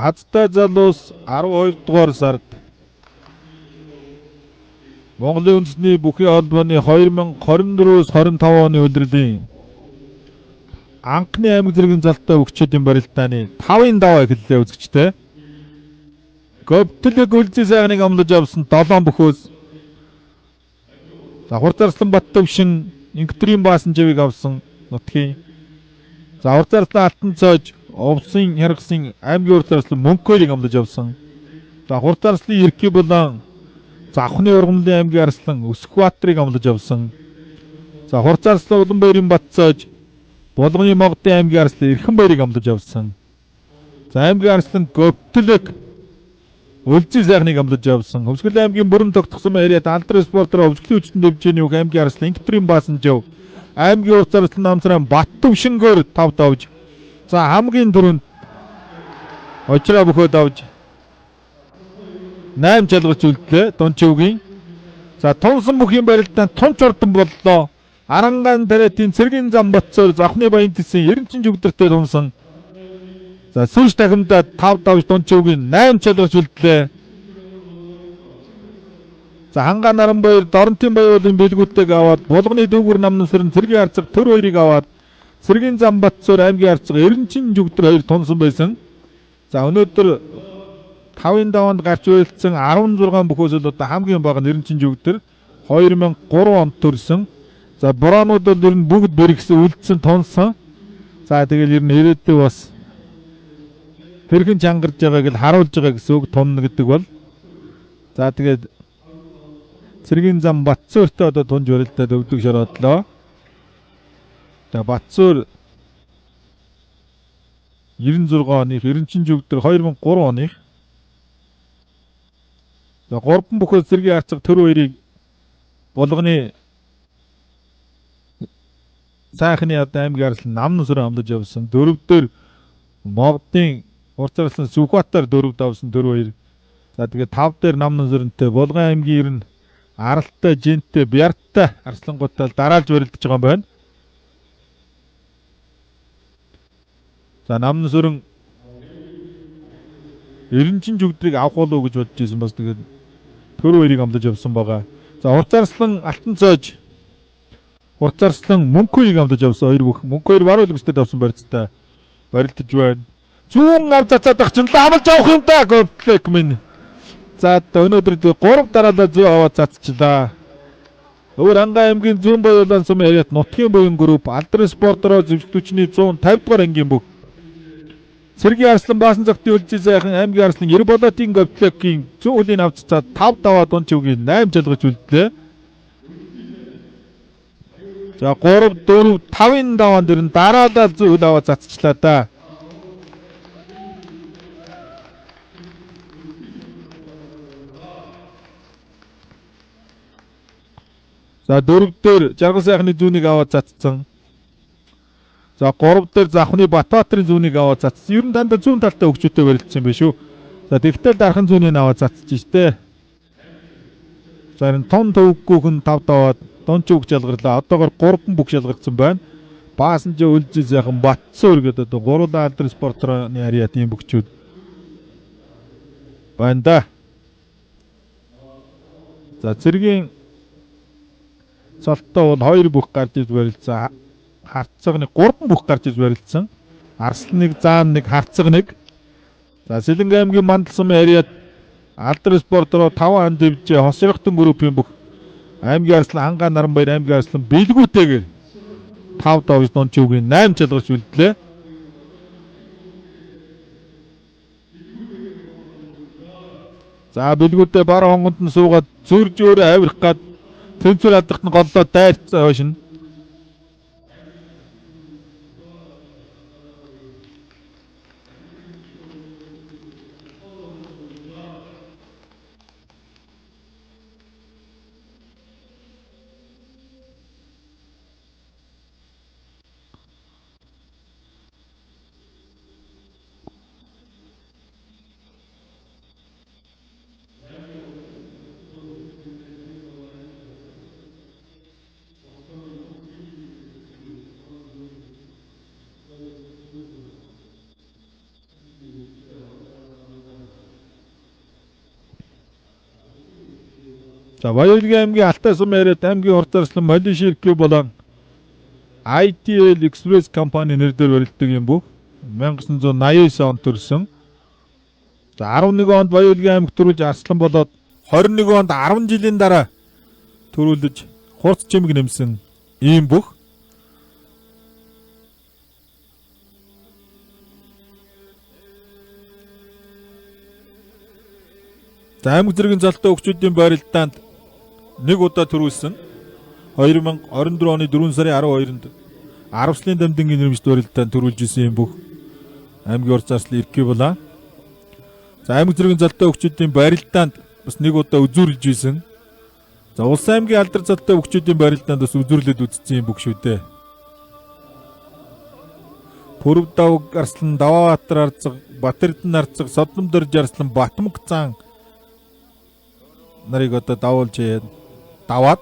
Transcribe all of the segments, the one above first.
Азтай залуус 12 дугаар сард Монголын үндэсний бүхий холбооны 2024-25 оны улирлын анхны аймаг зэргийн залтай өгчүүдийн барилдааны 5-ын даваа эхэллээ үзэгчтэй. Говьтөлөг Үлзий сайхныг амлаж авсан 7 бөхөөс. За Хурц Арслан Баттөвшин Инктрийн Баасанживыг авсан нутгийн. За Хурц Арслан Алтан цоож Увсын Хяргасан аймгийн Хурц Арслан Мөнхөөрийг амлаж авсан. За Хурц Арслан Эрки болон Завхны ургамлын аймгийн Арслан Өсгбаатарыг амлаж авсан. За Хурц Арслан Уланбаярын Батцоож Булганы Могдын аймгийн Арслан Эрхэнбаярыг амлаж авсан. За аймгийн Арслан Говьтөлөг Үлзий сайхныг амлаж авсан. Хөвсгөл аймгийн бүрэн тогтсон яриад Алдар спортроо өвсгөлийн хүчтэн дэвжээний үг аймгийн Арслан Инктрийн Баасанжив аймгийн Хурц Арслан Намсран Баттөвшингөөр 5 давж. За хамгийн түрүүнд очроо бөхөө давж 8 чалгарч үлдлээ Дунчивгийн. За тунсан бүхийн барилдаанд тунч ордон боллоо. Аранган тариатын цэргийн зам Батцоор Завхны баян тэсэн Эренчин жүгдэртэй тунсан. За сүлж дахимдаа 5 давж Дунчивгийн 8 чалгарч үлдлээ. За Хангаа Наранбаяр Доронтын баяуулын бэлгүүтэйг аваад Булганы дүүгүр намнан сэрэн цэргийн арцаг төр хоёрыг аваад цэргийн зам Батцоор аймгийн арцаг Эренчин жүгдэр хоёр тунсан байсан. За өнөөдөр 5-ын даваанд гарч уйлдсан 16 бөхөөс л одоо хамгийн бага нь Эренчин жүгдэр 2003 онд төрсөн. За бронууд бол ер нь бүгд бэргсэн үлдсэн тунсан. За тэгэл ер нь ирээдүй бас тэрхэн чангарч байгааг л харуулж байгаа гэсэн үг тунна гэдэг бол. За тэгээд цэргийн зам Батцөөртэй одоо тунж барилдаад өвдөг шороодлоо. За Батцөөр 96 оных, Эренчин жүгдэр 2003 оных. За 3 бүхэл цэргийн арцаг төр хоёрыг Булганы сайхны одоо аймгийн Арслан нам нүсрэн амлаж явсан. Дөрөв дээр Могдын Хурц Арслан Сүхбаатар 4 давсан төр хоёр. За тэгээд 5 дээр нам нүсрэнтэй Булган аймгийн ер нь Аралтай, Жинтэй, Бярттай Арслангуудтай дараалж барилдаж байгаа юм байна. За нам нүсрэн Эренчин жүгдрийг авах болов уу гэж бодож ирсэн, бас тэгээд төр хоёрыг амлаж явсан байгаа. За Хурц Арслан Алтан цоож Хурц Арслан Мөнхөөрийг амлаж явсан хоёр бүх Мөнхөөр баруун үлэмжтэй давсан барьцтай барилдаж байна. Зүүн ав цацаад ах чинь амлаж авах юм да Говьтлек минь. За өнөөдөр 3 дараалал зүү аваад цацчлаа. Өвөр Ангаа аймгийн зүүн боёолон сум яриад нутгийн буян групп Алдрын спортроо зэвсэгтүүчний 150 дугаар ангийн бүх Цэргийн Арслан Баасан цагтын Үлзий сайхан аймгийн Арслан Ерболотын Говьтлекийн зүүн хөлийн авч цаад 5 даваа Дунчивгийн 8 жалгаж үлдлээ. За 3 4 5-ын даваан дээр нь дараалал зүүн хөл аваад цацчлаа да. За 4 дээр Жаргал сайхны зүүнийг аваад цацсан. За 3 дээр Завхны Батбаатарын зүүнийг аваад цацсан. Ер нь дандаа зүүн талтай хөгжүүтэй барилдсан юм байна шүү. За тэгтэл дархан зүүнийг аваад цацж штэ. За энэ тун төвггүйхэн 5 даваад дунч үг жалгарлаа. Одоогор 3 бүх жалгарсан байна. Баасанж Үлзий сайхан Батцөөр гэдэг одоо гурлаа алдар спортрооны ариат ийм бөхчүүд байна да. За цэргийн цолтой бол 2 бүх гарч иж барилцсан. Харцаг нэг 3 бүх гарч иж барилцсан. Арслан нэг, Заан нэг, Харцаг нэг. За Сэлэнг аймгийн Мандал сумын ариат Алдар спорт руу 5 ан дэвжээ Хосрохтон группийн бүх аймгийн Арслан Хангаа Наранбаяр аймгийн Арслан бэлгүүтэйгээр 5 давж Дунчивгийн 8 чалгарч үлдлээ. За бэлгүүтээ бар хонгонд нь суугаад зүрж өөрөө авирах гад тэнцвэр алдрахт нь голлоо дайрцсан хойш нь. За Баян аймгийн Алтай сум яриад аймгийн урд арслан Малиширки болон ITL Express компани нэр дээр барилддаг юм бүх 1989 онд төрсөн. За 11 онд Баян аймаг төрүүлж арслан болоод 21 онд 10 жилийн дараа төрүүлж хурц чимэг нэмсэн ийм бүх. За аймаг зэргийн залтай хөгжүүдийн барилдаанд нэг удаа төрүүлсэн. 2024 оны 4 сарын 12-нд Арвслын дамдингийн нэрмжт барилдаанд төрүүлж исэн юм бүх аймгийн урд зарслын Ирки булаа. За аймаг зэргийн залтай хөгжүүдийн барилдаанд бас нэг удаа үзүүрлж исэн. За Улс аймгийн алдар залтай хөгжүүдийн барилдаанд бас үзүүрлээд үзсэн юм бүх шүү дээ. Пүрв давг арслан, Даваабаатар арцаг, Батэрдэн арцаг, Содном дөрж арслан, Батмаг цаан нарыг одоо давуулж даваад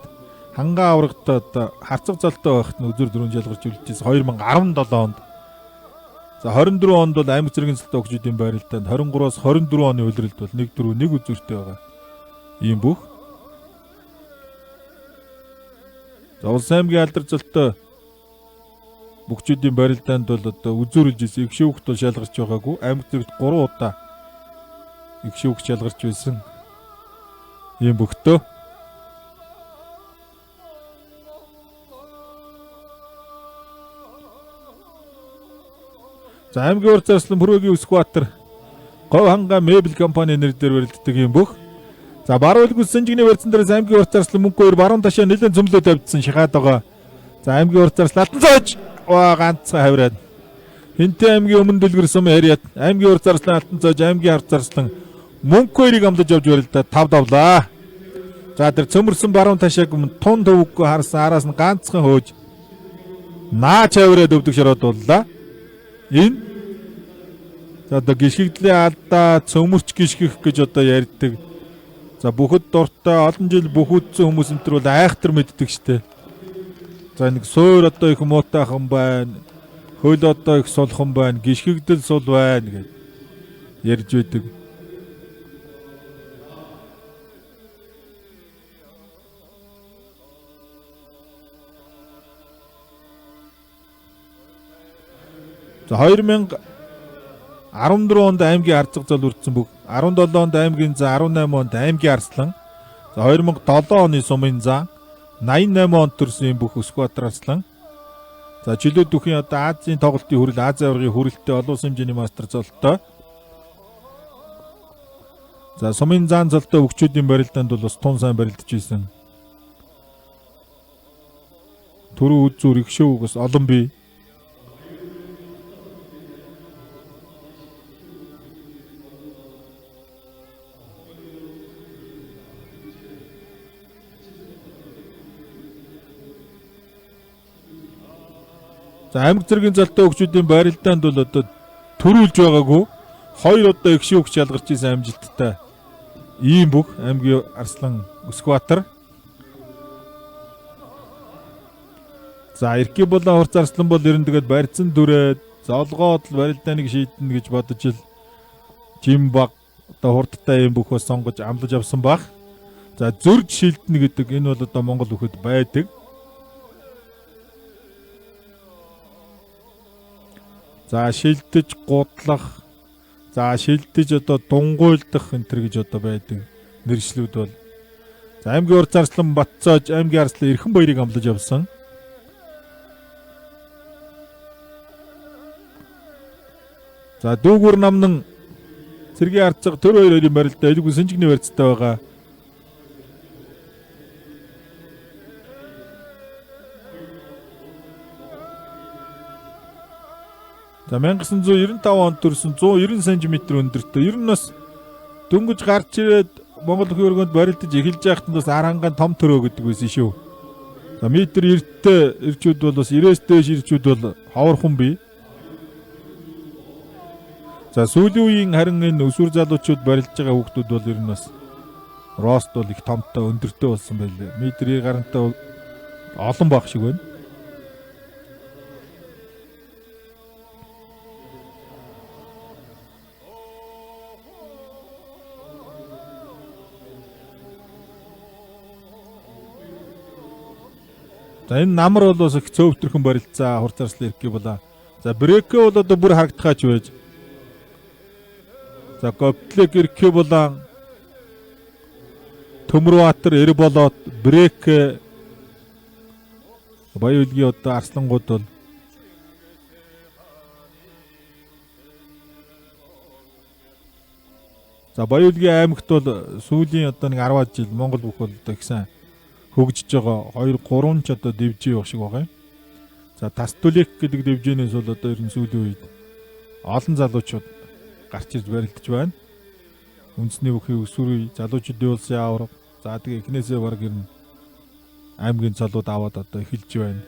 хангаа аврагт одоо харцаг залтай байхад нь үзүр дөрөв жалгарч үлджсэн 2017 онд. За 24 онд бол аймаг зэргийн залтай хөгжүүдийн байралдаанд 23-аас 24 оны улиралд бол 1 4 1 үзүүртэй байгаа. Ийм бүх. За Улс аймгийн алдар залтай бөхчүүдийн барилдаанд бол одоо үзүүрлж исэн. Их шүүхт бол шалгарч байгаагүй. Аймаг зэрэгт 3 удаа их шүүхт шалгарч байсан. Ийм бөхтөө. За аймгийн урд зарслан Пүрвэгийн Өсгбаатар Говь ханга мебель компани нэр дээр барилддаг юм бүх. За баруун үлгүс сэнжигний барьцсан дээрээс аймгийн урд зарслан мөнгө хоёр баруун ташаа нэлээд зөмлөө тавьдсан шахаад байгаа. За аймгийн урд зарслан алтан цоож ваа ганцхан хавраад. Хинтээ аймгийн өмнө дэлгэр сум яриад аймгийн урд зарслан алтан цоож аймгийн ард зарслан мөнгө хоёрыг амлаж авч барилдаа тав давлаа. За тэр цөмөрсөн баруун ташааг тун төвөггүй харсан араас нь ганцхан хөөж наач авираад өвдөг шороод дууллаа. Энэ за одоо гიშгэгдлийн алдаа цөмөрч гიშгэх гэж одоо ярьдаг. За бүхэд дуртай олон жил бүхүүдсэн хүмүүс энэ төр бол айхтар мэддэг штэ. За нэг суур одоо их муутайхан байна. Хөл одоо их сулхан байна. Гიშгэгдэл сул байна гэж ярьж байдаг. За 2014 онд аймгийн арцаг зал үрдсэн бүх 17 онд аймгийн зан 18 онд аймгийн арслан за 2007 оны сумын зан 88 онд төрсөн юм бүх Өсгбаатар арслан. За чөлөө дүүхийн одоо Азийн тоглолтын хүрэл Азийн аваргын хүрэлтээ олон улсын хэмжээний мастер золтой. За сумын зан золтой хөгжүүдийн барилдаанд бол бас тун сайн барилдаж байсан. Түрүү үзүүр их шүүг бас олон бий. За аймаг зэргийн залтай хөгжүүдийн барилдаанд бол одоо төрүүлж байгаагүй хоёр удаа их шүүгч ялгарч исэн амжилттай ийм бүх аймгийн арслан Өсгбаатар. За Ирки болон хурц арслан бол ер нь тэгээд барьцсан дүрээ золгоод л барилдааныг шийднэ гэж бодож ил жим баг одоо хурдтай ийм бүх бас сонгож амлаж авсан баг. За зөрж шилдэнэ гэдэг энэ бол одоо Монгол бүхэд байдаг. За шилдэж гудлах, за шилдэж одоо дунгуйлдах энэ төр гэж одоо байдаг нэршлүүд бол. За аймгийн урд зарслан Батцоож аймгийн арслан Эрхэн баярыг амлаж авсан. За дүүгүр намнан цэргийн арцаг төр хоёр хоёрын барилдаа элгүй сэнжигний барьцтай байгаа. За 1995 онд төрсэн 190 см өндөртэй. Ер нь бас дөнгөж гарч ирээд Монгол өхөн өргөнд барилдаж эхэлж байхад нь бас ар хангаан том төрөө гэдэг байсан шүү. За метр 90-тэй ирчүүд бол бас 90-ээс дээш ирчүүд бол ховорхон бий. За сүүлийн үеийн харин энэ өсвөр залуучууд барилж байгаа хүүхдүүд бол ер нь бас рост бол их томтой өндөртэй болсон байлээ. Метр 90 гарантай олон баг шиг байна. За энэ намар бол бас их цөөвтрхэн барилцаа хурц арслан ирэх болоо. За Брэкэ бол одоо бүр харагдахаач байж. За Готлек ирэх болоо. Төмөрбаатар, Эрболот, Брэкэ Баян үлгийн одоо арслангууд бол За Баян үлгийн аймагт бол сүүлийн одоо нэг 10 жил Монгол бүх бол одоо их сайн хөгжиж байгаа 2 3 ч одоо дэвжээ явах шиг байгаа юм. За Тастулик гэдэг дэвжээнээс бол одоо ер нь сүүлийн үед олон залуучууд гарч ирж барилдаж байна. Үндэсний бүхий өсвөрүй залуучуудын улсын аварга. За тэгээ эхнээсээ баг ер нь аймгийн цолууд аваад одоо эхэлж байна.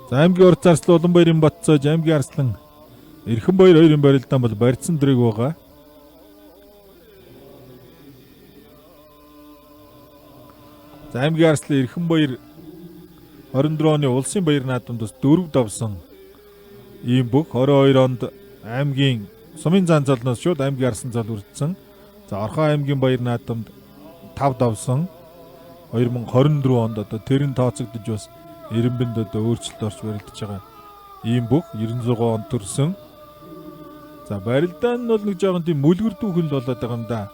За аймгийн урд зарслан Уланбаярын Батцоож, аймгийн Арслан Эрхэнбаяр хоёрын барилдаан бол барьцсан дөрөг байгаа. За аймгийн Арслан Эрхэнбаяр 24 оны улсын баяр наадамд бас 4 давсан ийм бүх 22 онд аймгийн Сумын зан золноос шууд аймгийн Арслан зол үрдсэн. За Орхон аймгийн баяр наадамд 5 давсан. 2024 онд одоо тэр нь тооцогдож бас Эренбэнд одоо өөрчлөлт орж барилдаж байгаа ийм бүх 96 онд төрсөн. За барилдаан нь бол нэг жоохон тийм мүлгэрдүүхэн л болоод байгаа юм да.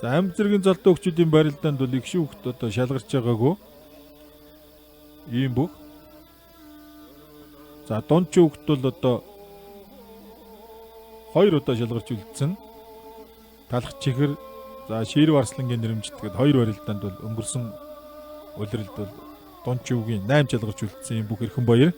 За амьд зэргийн золтой хөгчүүдийн барилдаанд бол их шүүхт одоо шалгарч байгаагүй. Ийм бүх. За дунд хүүхд бол одоо 2 удаа шалгарч үлдсэн. Талах чихэр, за Ширв Арслангийн нэрмжит гээд 2 барилдаанд бол өнгөрсөн улиралд бол дунд хүүгийн 8 шалгарч үлдсэн ийм бүх Эрхэнбаяр.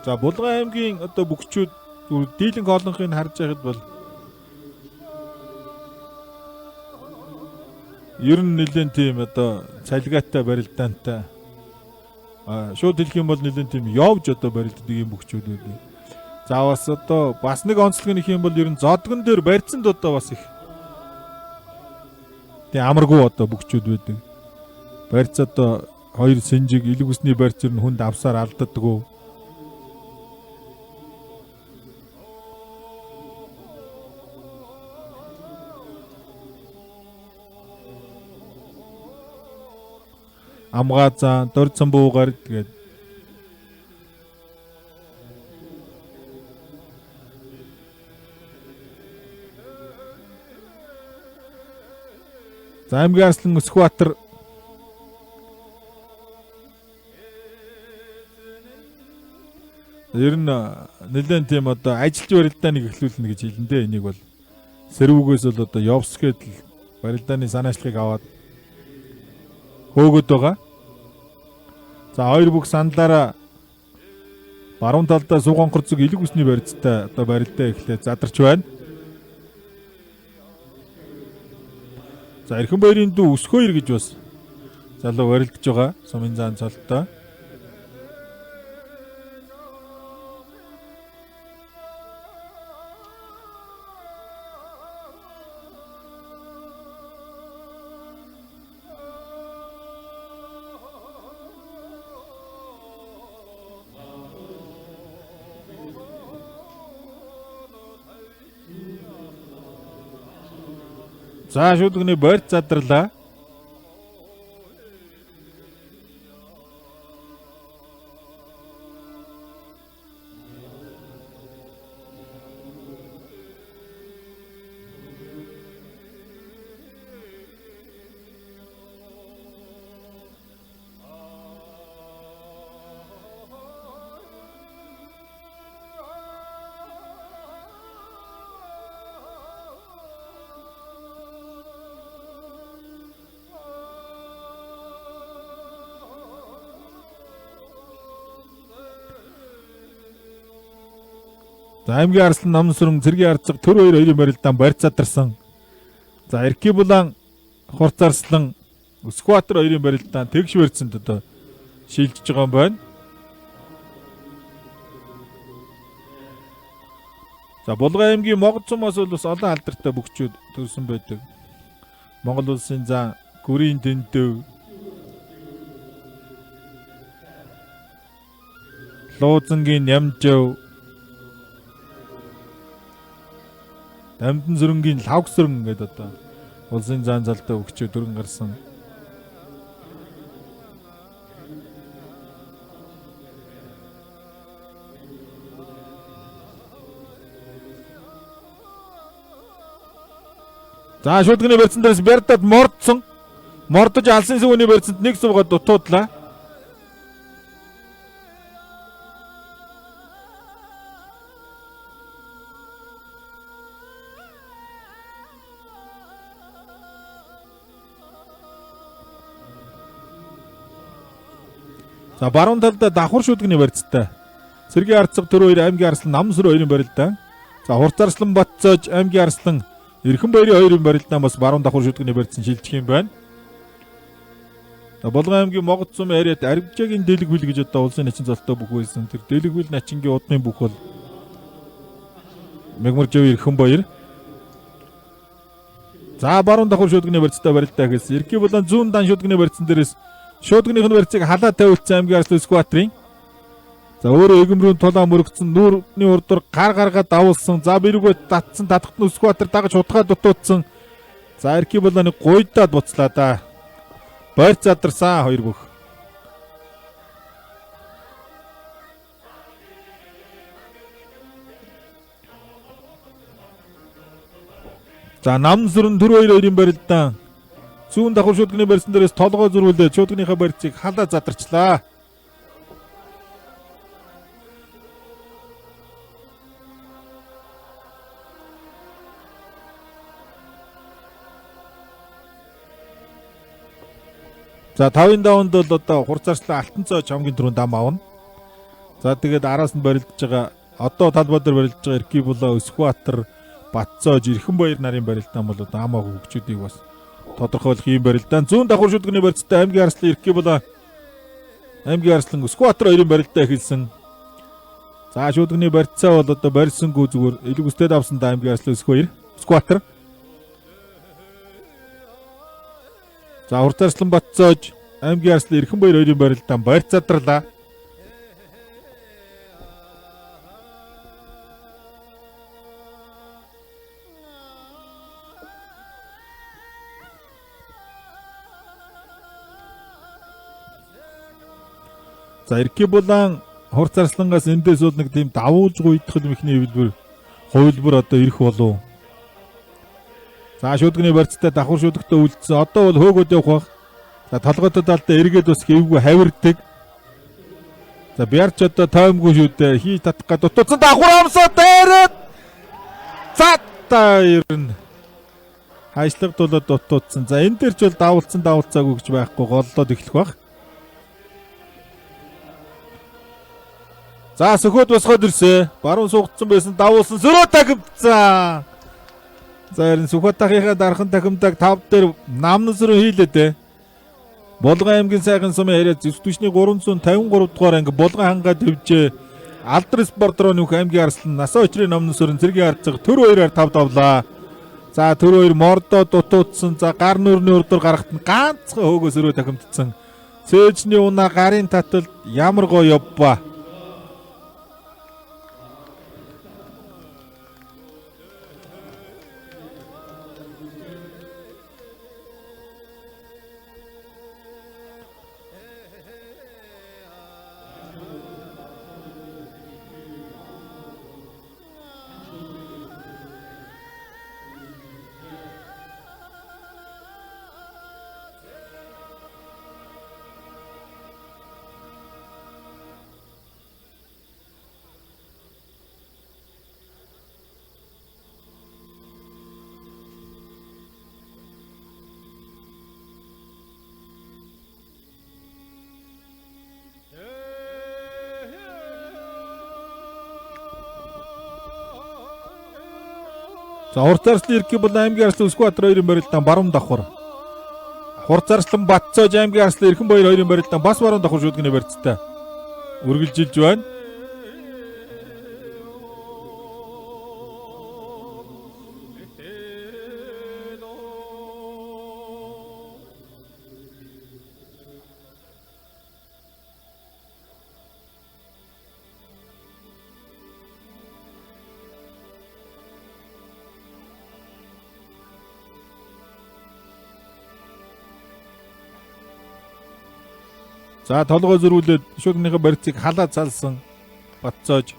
За Булган аймгийн одоо бүгчүүд дийлэнх олонхыг харж байхад бол ер нь нэлээд тийм одоо цалгаатай барилдаантай шууд хэлэх юм бол нэлээд тийм явж одоо барилддаг юм бүгчүүд байдаг. За бас одоо бас нэг онцлог нь их юм бол ер нь зодгон дээр барьцсанд одоо бас их тийм амаргүй одоо бүгчүүд байдаг. Барьц одоо хоёр сэнжиг илэг үсний барьц ер нь хүнд авсаар алддаггүй. Амгаа зан, дурдсан буугаар тэгээд За аймгийн Арслан Өсгөбаатар ер нь нэлээд тийм одоо ажиллаж барилдааныг эхлүүлнэ гэж хэлнэ дээ. Энийг бол сэрүүгээс бол одоо явс гэдэл барилдааны санаачлагыг аваад хөөгöd байгаа. За хоёр бүх саналаараа баруун талдаа Сууган горцог илэг үсний барьцтай одоо барилдаа эхлээд задарч байна. За Эрхэнбаярын дүү Өсгөөр гэж бас залуу барилдаж байгаа Сумын зан цолтой. За шүдгний борт задарлаа. За аймгийн Арслан Намсүрэн цэргийн арцга төр 2 2-ын барилдаан барь задарсан. За Эркибулан Хурц Арслан Өсгбаатар 2-ын барилдаан тэгш барьцанд одоо шилжиж байгаа юм байна. За Булган аймгийн Могод сумаас бол бас олон алдартай бөхчүүд төрсэн байдаг. Монгол улсын зан Гүрийн дэндүү Луузангийн Нямжав Дамдын зүрэнгийн лавг сүрэн гэдэг одоо улсын зан залтай өгчөө дөрөн гарсан. За шүдгний барьцан дээрс Бердад мордсон. Мордож алсын сүвний барьцанд нэг сувгаад дутуудлаа. За баруун талдаа давхар шүдгний барьцтай. Цэргийн арцга төр 2 аймгийн Арслан Намсүр 2-ын барилдаа. За Хурц Арслан Батцоож аймгийн Арслан Эрхэн баярын 2-ын барилдаа бас баруун давхар шүдгний барьцсан шилжих юм байна. За Булган аймгийн Могод сумын ариат Арвижаагийн дэлгүүл гэж одоо улсын начин золтой бүх байсан. Тэр дэлгүүл начингийн удмын бүх бол Мегмаржав Эрхэн баяр. За баруун давхар шүдгний барьцтай барилдаа гэсэн. Эрки булан зүүн дан шүдгний барьцсан дээрээс шүдгнийх нь барьцыг халаа тавиулсан аймгийн Арслан Өсгбаатарын. За өөрөө эгэмрүүн тулаан мөрөгцөн нүүрний урдуур гар гаргаад давуулсан. За бэрүүгөө татсан татахт нь Өсгбаатар дагаж хутгаа дутуудсан. За Эрки булааны гуйдаад буцлаа да. Барьц задарсан хоёр бүх. За Намсүрэн төр 2 2-ын барилдаан зүүн давхар шүдгний барьсан дээрээс толгой зөрүүлээ шүдгнийхээ барьцыг халаа задарчлаа. За 5-ын даванд бол одоо Хурц Арслан Алтан цоо чамгийн түрүүнд ам авна. За тэгээд араас нь барилдаж байгаа одоо талбай дээр барилдаж байгаа Эркибула, Өсгбаатар, Батцоож, Эрхэн баяр нарын барилдаан бол одоо ам авах хөгжүүдийг бас тодорхойлох юм барилдаан. Зүүн давхар шүдгний барьцтай аймгийн Арслан Эркибула, аймгийн Арслан Өсгбаатар 2-ын барилдаа эхэлсэн. За шүдгний барьцаа бол одоо барьсангүй зүгээр элэг өстэй давсан да аймгийн Арслан Өсгбаяр, Өсгбаатар. За Хурц Арслан Батцоож, аймгийн Арслан Эрхэн баяр 2-ын барилдаан барьц задарлаа. За Эркибулан Хурц Арслангаас эндээс бол нэг тийм давуулж гуйдах мэхний хэвлбэр хувилбар одоо ирэх болов. За шүдгний барьцтай давхар шүдэгтээ үлдсэн. Одоо бол хөөгөөд явах бах. За толгойтой талдаа эргээд бас хэвгүй хавирдаг. За Бярч одоо тоймгүй шүү дээ. Хий татах гад дутуусан давхар амсаа дээрээ. За та ер нь хайшлаг дулаад дутуудсан. За энэ дээр ч бол давуулсан давуулцаагүй гэж байхгүй голлоод эхлэх бах. За сөхөд босгоод ирсэ. Баруун суугдсан байсан давуулсан сөрөө тахимдсан. За харин Сүхбаатарынхаа дархан тахимдаг 5 дээр намнас руу хийлээ дээ. Булган аймгийн сайхан сумын яриа зэвс түвшний 353 дугаар анги Булган хангаа төвжээ. Алдар спорт руу нөх аймгийн Арслан насаа өчрийн номноос өрн цэргийн арцга төр 2-аар 5 давлаа. За төр 2 мордо дутуудсан. За гар нүрний урдуур гарахт нь ганцхан хөөгөөс өрөө тахимдсан. Цээжний унаа гарын таталд ямар гоё явба. За Хурц Арслан Эркибулан аймгийн Арслан Өсгөнбаатар хоёрын барилдаан баруун давхар. Хурц Арслан Батцоож аймгийн Арслан Эрхэн Баяр хоёрын барилдаан бас баруун давхар шүдгний барьцтай үргэлжилж байна. За толгой зөрүүлээд шүдгнийхээ барьцыг халаад салсан Батцоож.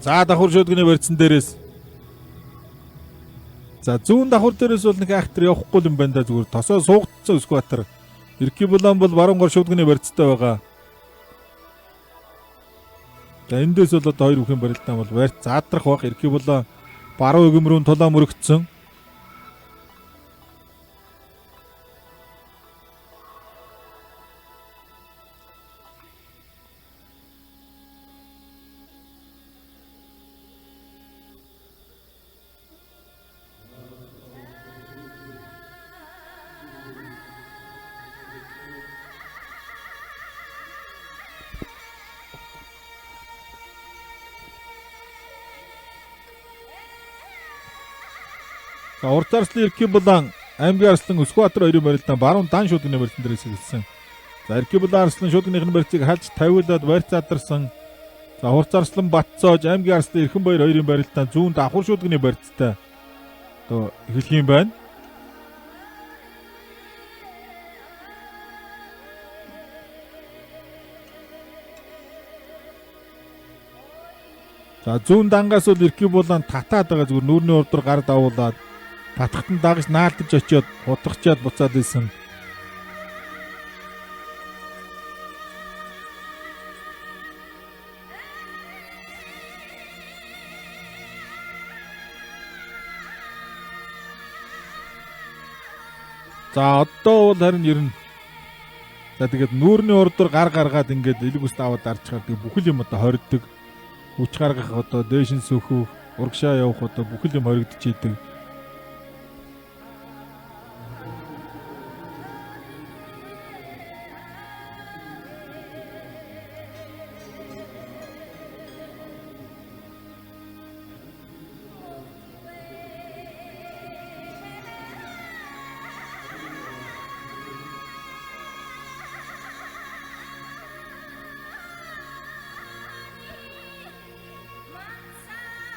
За давхар шүдгний барьцсан дээрээс. За зүүн давхар дээрээс бол нэг айхтар явахгүй юм байна да, зүгээр тосоо суугдсан Өсгөнбаатар. Эркибулан бол баруун гар шүдгний барьцтай байгаа. За эндээс бол одоо хоёр бүхэн барилдаан бол барьц задрах баг. Эркибулан баруун өгөм рүү тулаан мөрөгдсөн. За Урд Арслан Эркибулан аймгийн Арслан Өсгөнбаатар хоёрын барилдаан баруун дан шүдгний барьцсан дээрээс эхэлсэн. За Эркибулан Арслан шүдгнийх нь барьцыг халж тавиулаад барьц задарсан. За Хурц Арслан Батцоож аймгийн Арслан Эрхэн Баяр хоёрын барилдаан зүүн давхар шүдгний барьцтай одоо эхлэх юм байна. За зүүн дангаас бол Эркибулан татаад байгаа, зүгээр нүүрний урдуур гар давуулаад татахт нь дагаж наалтаж очиод хутгачаад буцаад исэн. За одоо бол харин ер нь за тэгээд нүүрний урдуур гар гаргаад ингээд элэг ус даваад дарчаар тэг бүхэл юм одоо хоригддаг. Хүч гаргах одоо дээш нь сөхөх, урагшаа явах одоо бүхэл юм хоригдож идэг.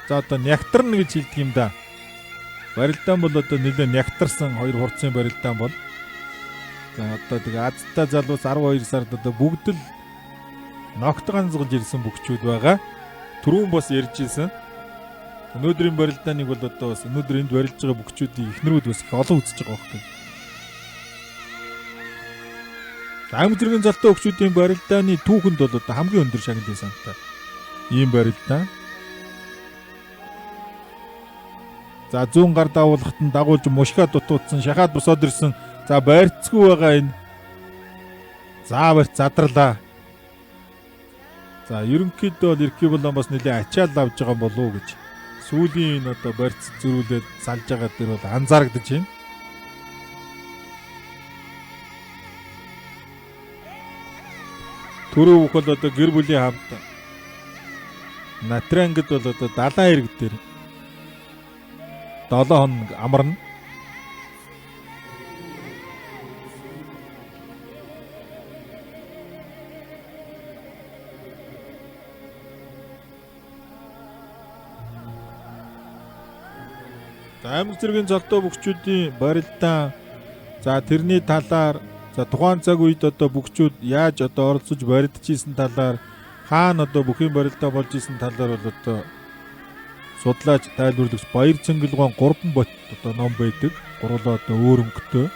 За одоо нягтарна гэж хэлдэг юм да. Барилдаан бол одоо нэлээд нягтарсан хоёр хурцын барилдаан бол. За одоо тэгээ азтай залуус 12 сард одоо бүгд л ногт ганцгалж ирсэн бөхчүүд байгаа. Түрүүн бас ярьж ирсэн. Өнөөдрийн барилдааныг бол одоо бас өнөөдөр энд барилж байгаа бөхчүүдийн эхнэрүүд бас их олон үзэж байгаа байхгүй. Аймаг зэргийн залтай бөхчүүдийн барилдааны түүхэнд бол одоо хамгийн өндөр шагналын сантай ийм барилдаан. За зүүн гар давуулахт нь дагуулж мушгаа дутуудсан, шахаад босоод ирсэн. За барьцгүй байгаа энэ. За барьц задарлаа. За ерөнхийдөө бол Эркибулан бас нэлээд ачаал авж байгаа болов уу гэж. Сүүлийн энэ одоо барьц зөрүүлээд салж байгаа дээр бол анзаарагдаж байна. Түрүү бүх бол одоо гэр бүлийн хамт Натрангид бол одоо далайн ирэг дээр 7 хоног амарна. За аймаг зэргийн золдоо бөхчүүдийн барилдаан, за тэрний талаар, за тухайн цаг үед одоо бөхчүүд яаж одоо оролцож барилдаж исэн талаар, хаана одоо бүхийн барилдаа болж исэн талаар бол одоо судлаач тайлбарлагч Баяр Цэнгэлгоон 3 бот одоо ном байдаг. Гурлаа одоо өөр өнгөтэй.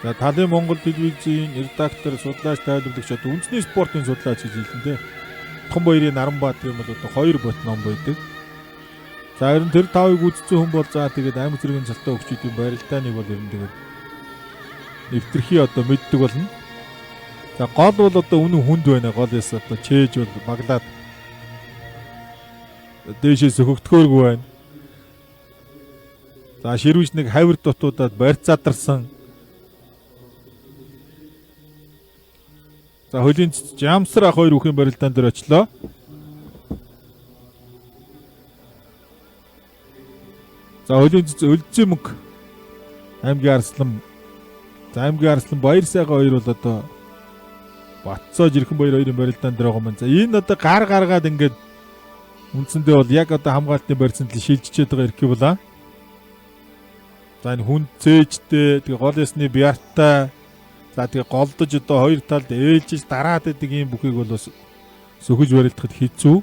За талын Монгол телевизийн редактор, судлаач, тайлбарлагч одоо үндэсний спортын судлаач гэж хэлсэн те. Томбоёрын Наранбаатар юм бол одоо 2 бот ном байдаг. За ер нь тэр тавыг үзсэн хүн бол за тэгээд аймаг зэргийн цалтай өгчүүдийн барилдааныг бол ер нь тэгээд нэвтрхий одоо мэддэг болно. За гол бол одоо үнэн хүнд байна. Гол яс одоо чээж бол баглаад дээшээ сөхөгдөхөөргүй байна. За ширүүж нэг хавир дутуудад барьцаадарсан. За хөлийн жамсар ах хоёр үхийн барилдаан дээр очлоо. За хөлийн цэц Өлзий мөнгө аймгийн Арслан. За аймгийн Арслан Баяр сайхан хоёр бол одоо Батцоо жирхэн баяр хоёрын барилдаан дээр байгаа юм. За энэ одоо гар гаргаад ингээд үндсэндээ бол яг одоо хамгаалтын барьсан тал шилжчихэд байгаа эрхий булаа. За энэ хүн цээжтэй тэгээ гол ясны биартай за тэгээ голдож одоо хоёр талд ээлжиж дараад идэг ийм бүхийг бол бас сөхөж барилдахад хэцүү.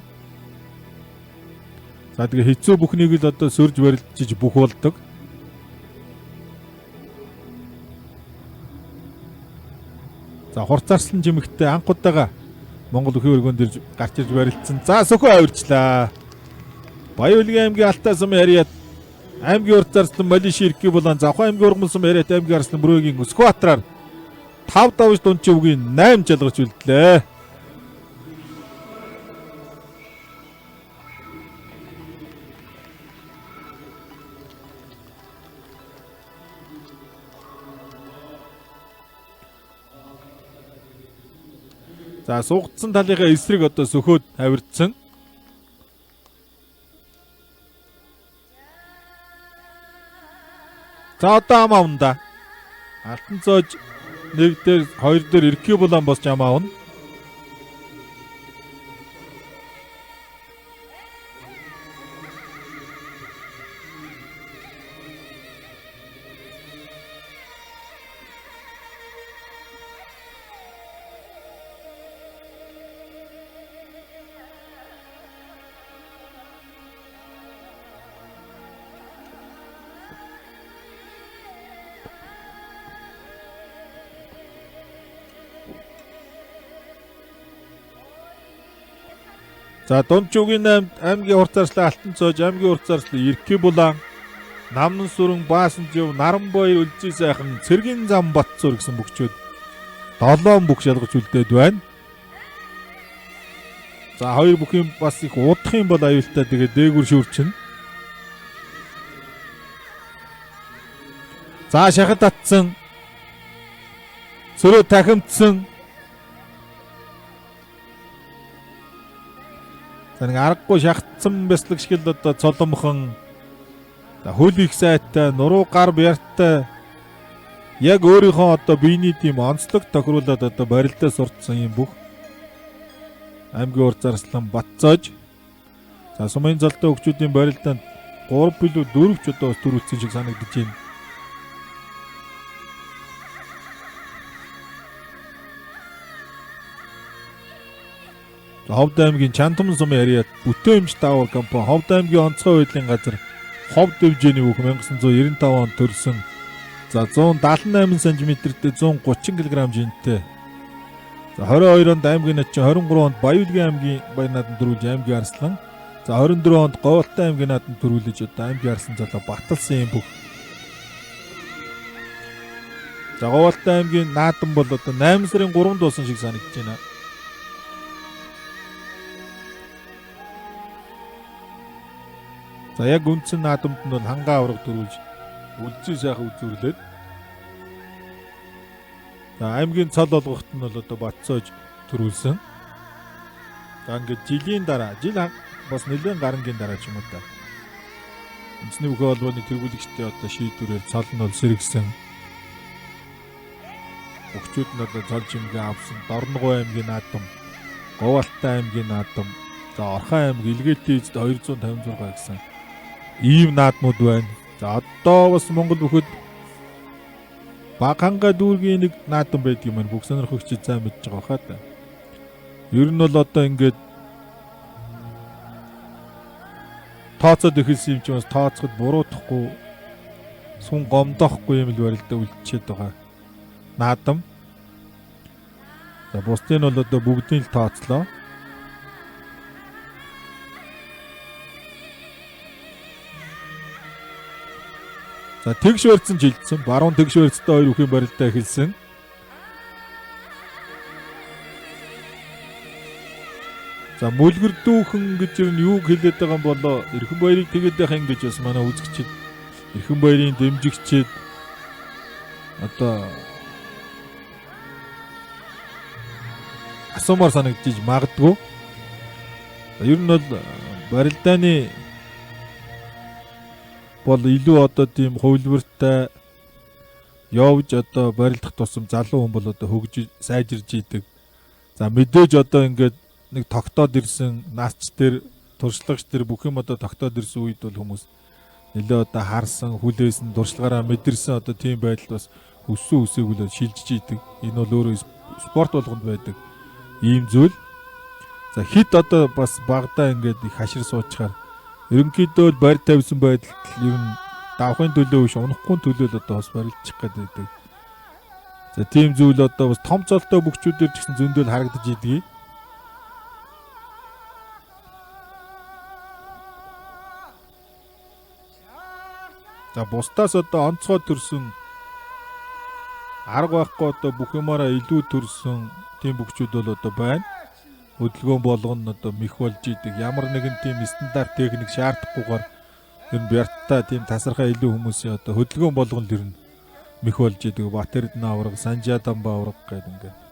За тэгээ хэцүү бүхнийг л одоо сөрж барилдаж бүх болдог. За хурцаарслан жимэгтэй анх удаага Монгол өхийн өргөн дээр гарч ирж барилдсан. За сөхөө авирчлаа. Баян аймгийн Алтай сум яриад аймгийн урд зарслан Малиши Ирки булан Завхан аймгийн ургамал сум яриад аймгийн арслан Бүрөөгийн Өсгөө-Батраар 5 давж дунчин үгийн 8 жалгарч үлдлээ. За суугдсан талынхаа эсрэг одоо сөхөөд авирдсан. За одоо ам авна да. Алтан цоож нэг дээр хоёр дээр Ирки булан босч ам авна. За Дунчугийн 8 аймгийн урт зарслан Алтан цоож, аймгийн урт зарслан Ирки булан, Намнан сүрэн, Баасан зев, Наранбаяр, Өлзий сайхан, Цэргийн зам Батцуур гэсэн бөхчүүд 7 бүх шалгаж үлдээд байна. За хоёр бүхийн бас их удах юм бол аюултай тэгээ дээгүр шүрчин. За шахад татсан. Сөрөө тахимдсан. За нэг аргагүй шахацсан бяцлаг шиг л одоо цоломхон хөл их сайтай, нуруу гар бяртай яг өөрийнхөө одоо биений тийм онцлог тохируулаад одоо барилдаа сурцсан юм бүх аймгийн урд зарслан Батцоож. За сумын золтой хөгчүүдийн барилдаанд 3 билүү 4 ч одоо бас төрүүлсэн шиг санагдаж байна. Ховд аймгийн Чантам сум яриад бүтээмж даавар компани Ховд аймгийн онцгой байдлын газар Ховд дэвжээний бүх 1995 онд төрсөн. За 178 см-тэй 130 кг жинтэй. За 22 онд аймгийн начин 23 онд Баяулгийн аймгийн баяр наадам төрүүлж аймгийн арслан. За 24 онд Говьалтай аймгийн наадам төрүүлж одоо аймгийн арслан золоо баталсан юм бүх. За Говьалтай аймгийн наадам бол одоо 8 сарын 3-нд болсон шиг санагдаж байна. За яг үндсэн наадамд нь бол хангаа авраг төрүүлж үлзий сайхан үзүүрлээд. За аймгийн цол болгохт нь бол одоо Батцоож төрүүлсэн. За ингээд жилийн дараа жил бас нэлээд гарангийн дараа ч юм уу та. Үндэсний бүхий холбооны тэргүүлэгчдийн одоо шийдвэрээр цол нь бол сэргсэн. Өгчүүд нь одоо цол жимгээ авсан. Дорногов аймгийн наадам, Говьалтай аймгийн наадам, за Орхон аймаг Илгээтэй эзэд 256 гэсэн ийм наадмууд байна. За одоо бас Монгол бүхэд Багханга дүүргийн нэг наадам байдаг юм байна. Бүх сонирхогч зай мэдж байгаа хаа та. Ер нь бол одоо ингээд тооцоод эхэлсэн юм чинь бас тооцоход буруутахгүй сун гомдоохгүй юм л барилдаа үлдчихэд байгаа. Наадам. За бусдын бол одоо бүгдийг л тооцлоо. За тэгш барьцсан жилдсэн. Баруун тэгш барьцтай хоёр үхийн барилдаа эхэлсэн. За мүлгэрдүүхэн гэж ер нь юуг хэлээд байгаа юм болоо Эрхэн баярыг тэгээд байх юм гэж бас манай үзэгчид Эрхэн баярын дэмжигчид одоо асуумаар санагдчих магадгүй. Ер нь бол барилдааны бол илүү одоо тийм хувилбартай явж одоо барилдах тусам залуу хүн бол одоо хөгжиж сайжирж идэг. За мэдээж одоо ингээд нэг тогтоод ирсэн наач дээр туршлагач дээр бүх юм одоо тогтоод ирсэн үед бол хүмүүс нэлээ одоо харсан, хүлээсэн, туршлагаараа мэдэрсэн одоо тийм байдалд бас өссөн үсээг л шилжиж идэг. Энэ бол өөрөө спорт болгонд байдаг ийм зүйл. За хит одоо бас багадаа ингээд их хашир суучаар ерөнхийдөө л барь тавьсан байдалд ер нь давхын төлөө биш унахгүй төлөө л одоо бас барилдчих гээд байдаг. За тийм зүйл одоо бас том цолтой бөхчүүдээр ч гэсэн зөндөл харагдаж идэгий. За бусдаас одоо онцгой төрсөн арга байхгүй одоо бүх юмараа илүү төрсөн тийм бөхчүүд бол одоо байна. Хөдөлгөөн болгоно одоо мэх болж идэг. Ямар нэгэн тийм стандарт техник шаардахгүйгээр ер нь бярттай тийм тасархай илүү хүмүүсийн одоо хөдөлгөөн болгоно л ер нь мэх болж идэг. Бат Эрдэнэ авраг, Санжаа Дамба авраг гэдэг ингээд.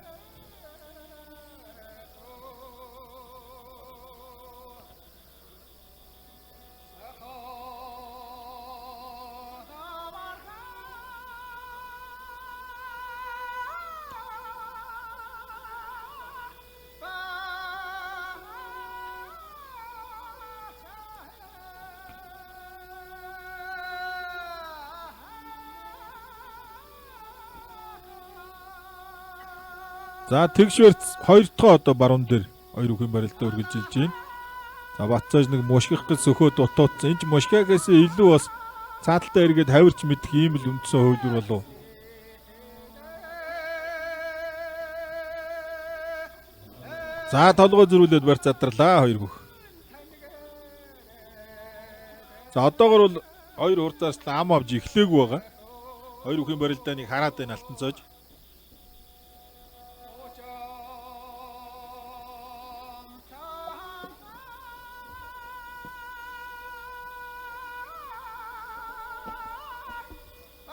За тэгш барьц хоёр дахь одоо баруун дээр хоёр үхэн барилдаа үргэлжилж байна. За Батцааж нэг мушгих гэж сөхөө дутуутсан. Энд мушгаагаас илүү бас цааталтай эргээд хавирч мэдэх ийм л үндсэн хувилбар болов. За толгой зөрүүлээд барь задарлаа хоёр бүх. За одоогор бол хоёр хурцаарчлан ам авч эхлээгүй байгаа. Хоёр үхэн барилдааныг хараад байна алтан цоож.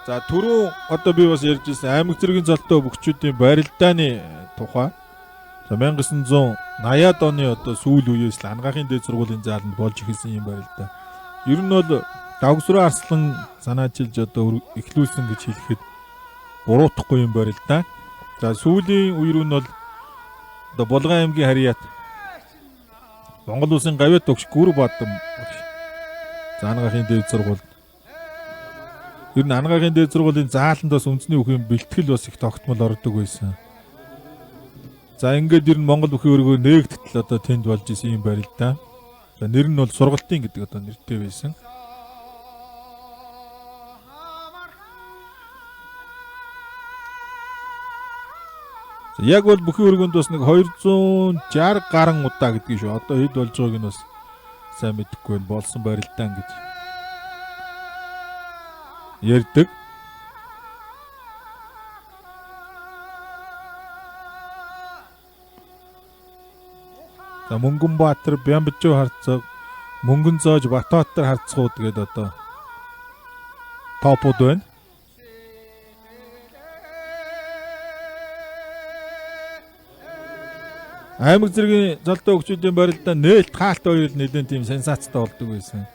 За түрүүн одоо би бас ярьж ирсэн аймаг зэргийн золтой бөхчүүдийн барилдааны тухай. За 1980-ад оны одоо сүүл үеэс л Ангаахын дээд сургуулийн зааланд болж эхэлсэн юм барилдаа. Ер нь бол Давгсруу Арслан санаачилж одоо эхлүүлсэн гэж хэлэхэд буруутахгүй юм барилдаа. За сүүлийн үе рүү нь бол одоо Булган аймгийн Харьяат Монгол улсын гавьяат өгч Гүр Бадан багш. За Ангаахын дээд сургууль. Ер нь Ангаахын дээд сургуулийн зааланд бас үндэсний үхийн бэлтгэл бас их тогтмол ордог байсан. За ингээд ер нь Монгол бүхийн өргөө нээгдтэл одоо тэнд болж исэн юм байна л да. За нэр нь бол сургалтын гэдэг одоо нэртэй байсан. За яг бол бүхийн өргөнд бас нэг 260 гаруй удаа гэдгийг шүү. Одоо хэд болж байгааг нь бас сайн мэдэхгүй байна. Болсон барилдаан гэж ярьдаг. За Мөнгөнбаатар, Бямбжуу харцаг, Мөнгөн зоож Батбаатар харцгууд гэдэг одоо топууд байна. Аймаг зэргийн золтой хөгжүүдийн барилдаа нээлт хаалт хоёр л нэлээд тийм сенсацтай болдог байсан.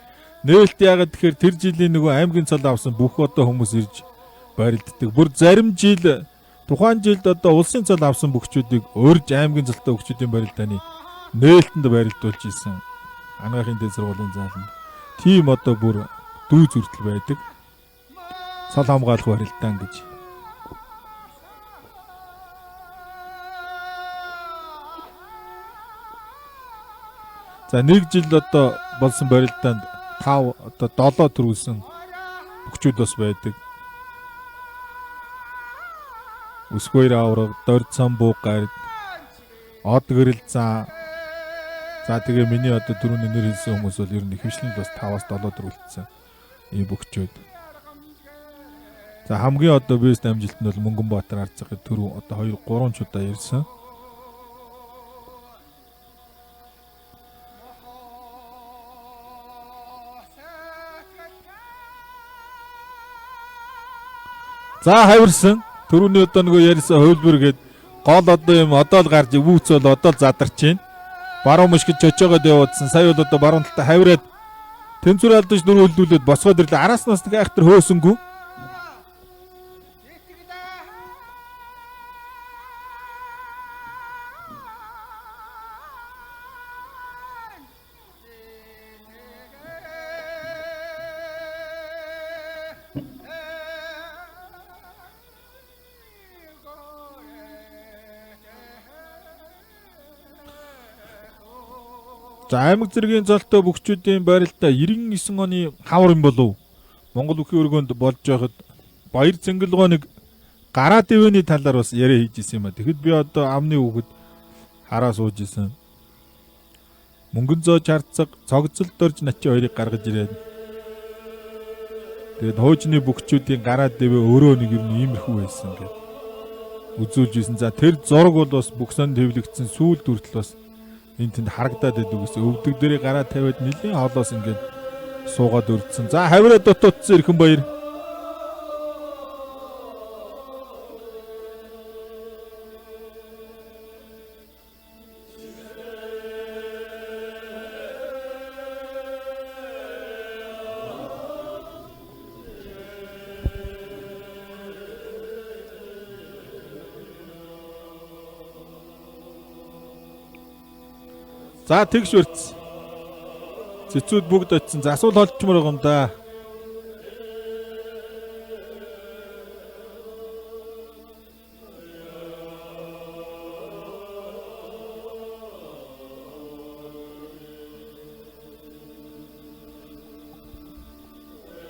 Нээлт яагаад тэгэхээр тэр жилийн нөгөө аймгийн цол авсан бүх одоо хүмүүс ирж барилддаг. Бүр зарим жил тухайн жилд одоо улсын цол авсан бөхчүүдийг урьж аймгийн золтой хөгжүүдийн барилдааны нээлтэнд барилдуулж исэн. Ангаахын дээд сургуулийн зааланд. Тийм одоо бүр дүүз хүртэл байдаг. Цол хамгаалах барилдаан гэж. За нэг жил одоо болсон барилдаанд 5 одоо 7 төрүүлсэн бөхчүүд бас байдаг. Өсгөөр авраг, Дорд самбуу гард, Од гэрэл заа. За тэгээ миний одоо түрүүний нэр хэлсэн хүмүүс бол ер нь ихэвчлэн бас 5-аас 7 дөрвөлдсөн. Ийм бөхчүүд. За хамгийн одоо бест амжилт нь бол Мөнгөнбаатар Арцахын түрүү одоо 2 3 ч удаа ирсэн. За хавирсан. Төрөний одоо нөгөө ярьсан хувилбар гээд гол одоо юм одоо л гарч өвүүц бол одоо л задарч байна. Баруун мөшгөж чочоогоод явуулсан. Сая бол одоо баруун талдаа хавираад тэнцвэр алдаж дөрөв хөлдүүлээд босгоод ирлээ. Араас нас нэг айхтар хөөсөнгүү. За аймаг зэргийн золтой бөхчүүдийн барилдаа 99 оны хавар юм болов. Монгол бүхийн өргөөнд болж байхад Баяр Цэнгэлгоо нэг гараа дэвэний талаар бас яриа хийж исэн юм а. Тэгэхэд би одоо амны хүүхэд хараа сууж исэн. Мөнгөн зоо чарцаг цогцол дорж начи хоёрыг гаргаж ирээд тэгээд хуужны бөхчүүдийн гараа дэвэ өөрөө нэг юм иймэрхүү байсан гэд үзүүлж исэн. За тэр зураг бол бас бүхсэнд хэвлэгдсэн сүүлд хүртэл бас энэ тэнд харагдаад байдаг гэсэн. Өвдөг дээрээ гараа тавиад нэлийн холоос ингээд суугаад өрдсөн. За хавираа дутуудсан Эрхэн баяр. За тэгш өртсөн. Цэцүүд бүгд очсон. За асуул холчмор байгаа юм да.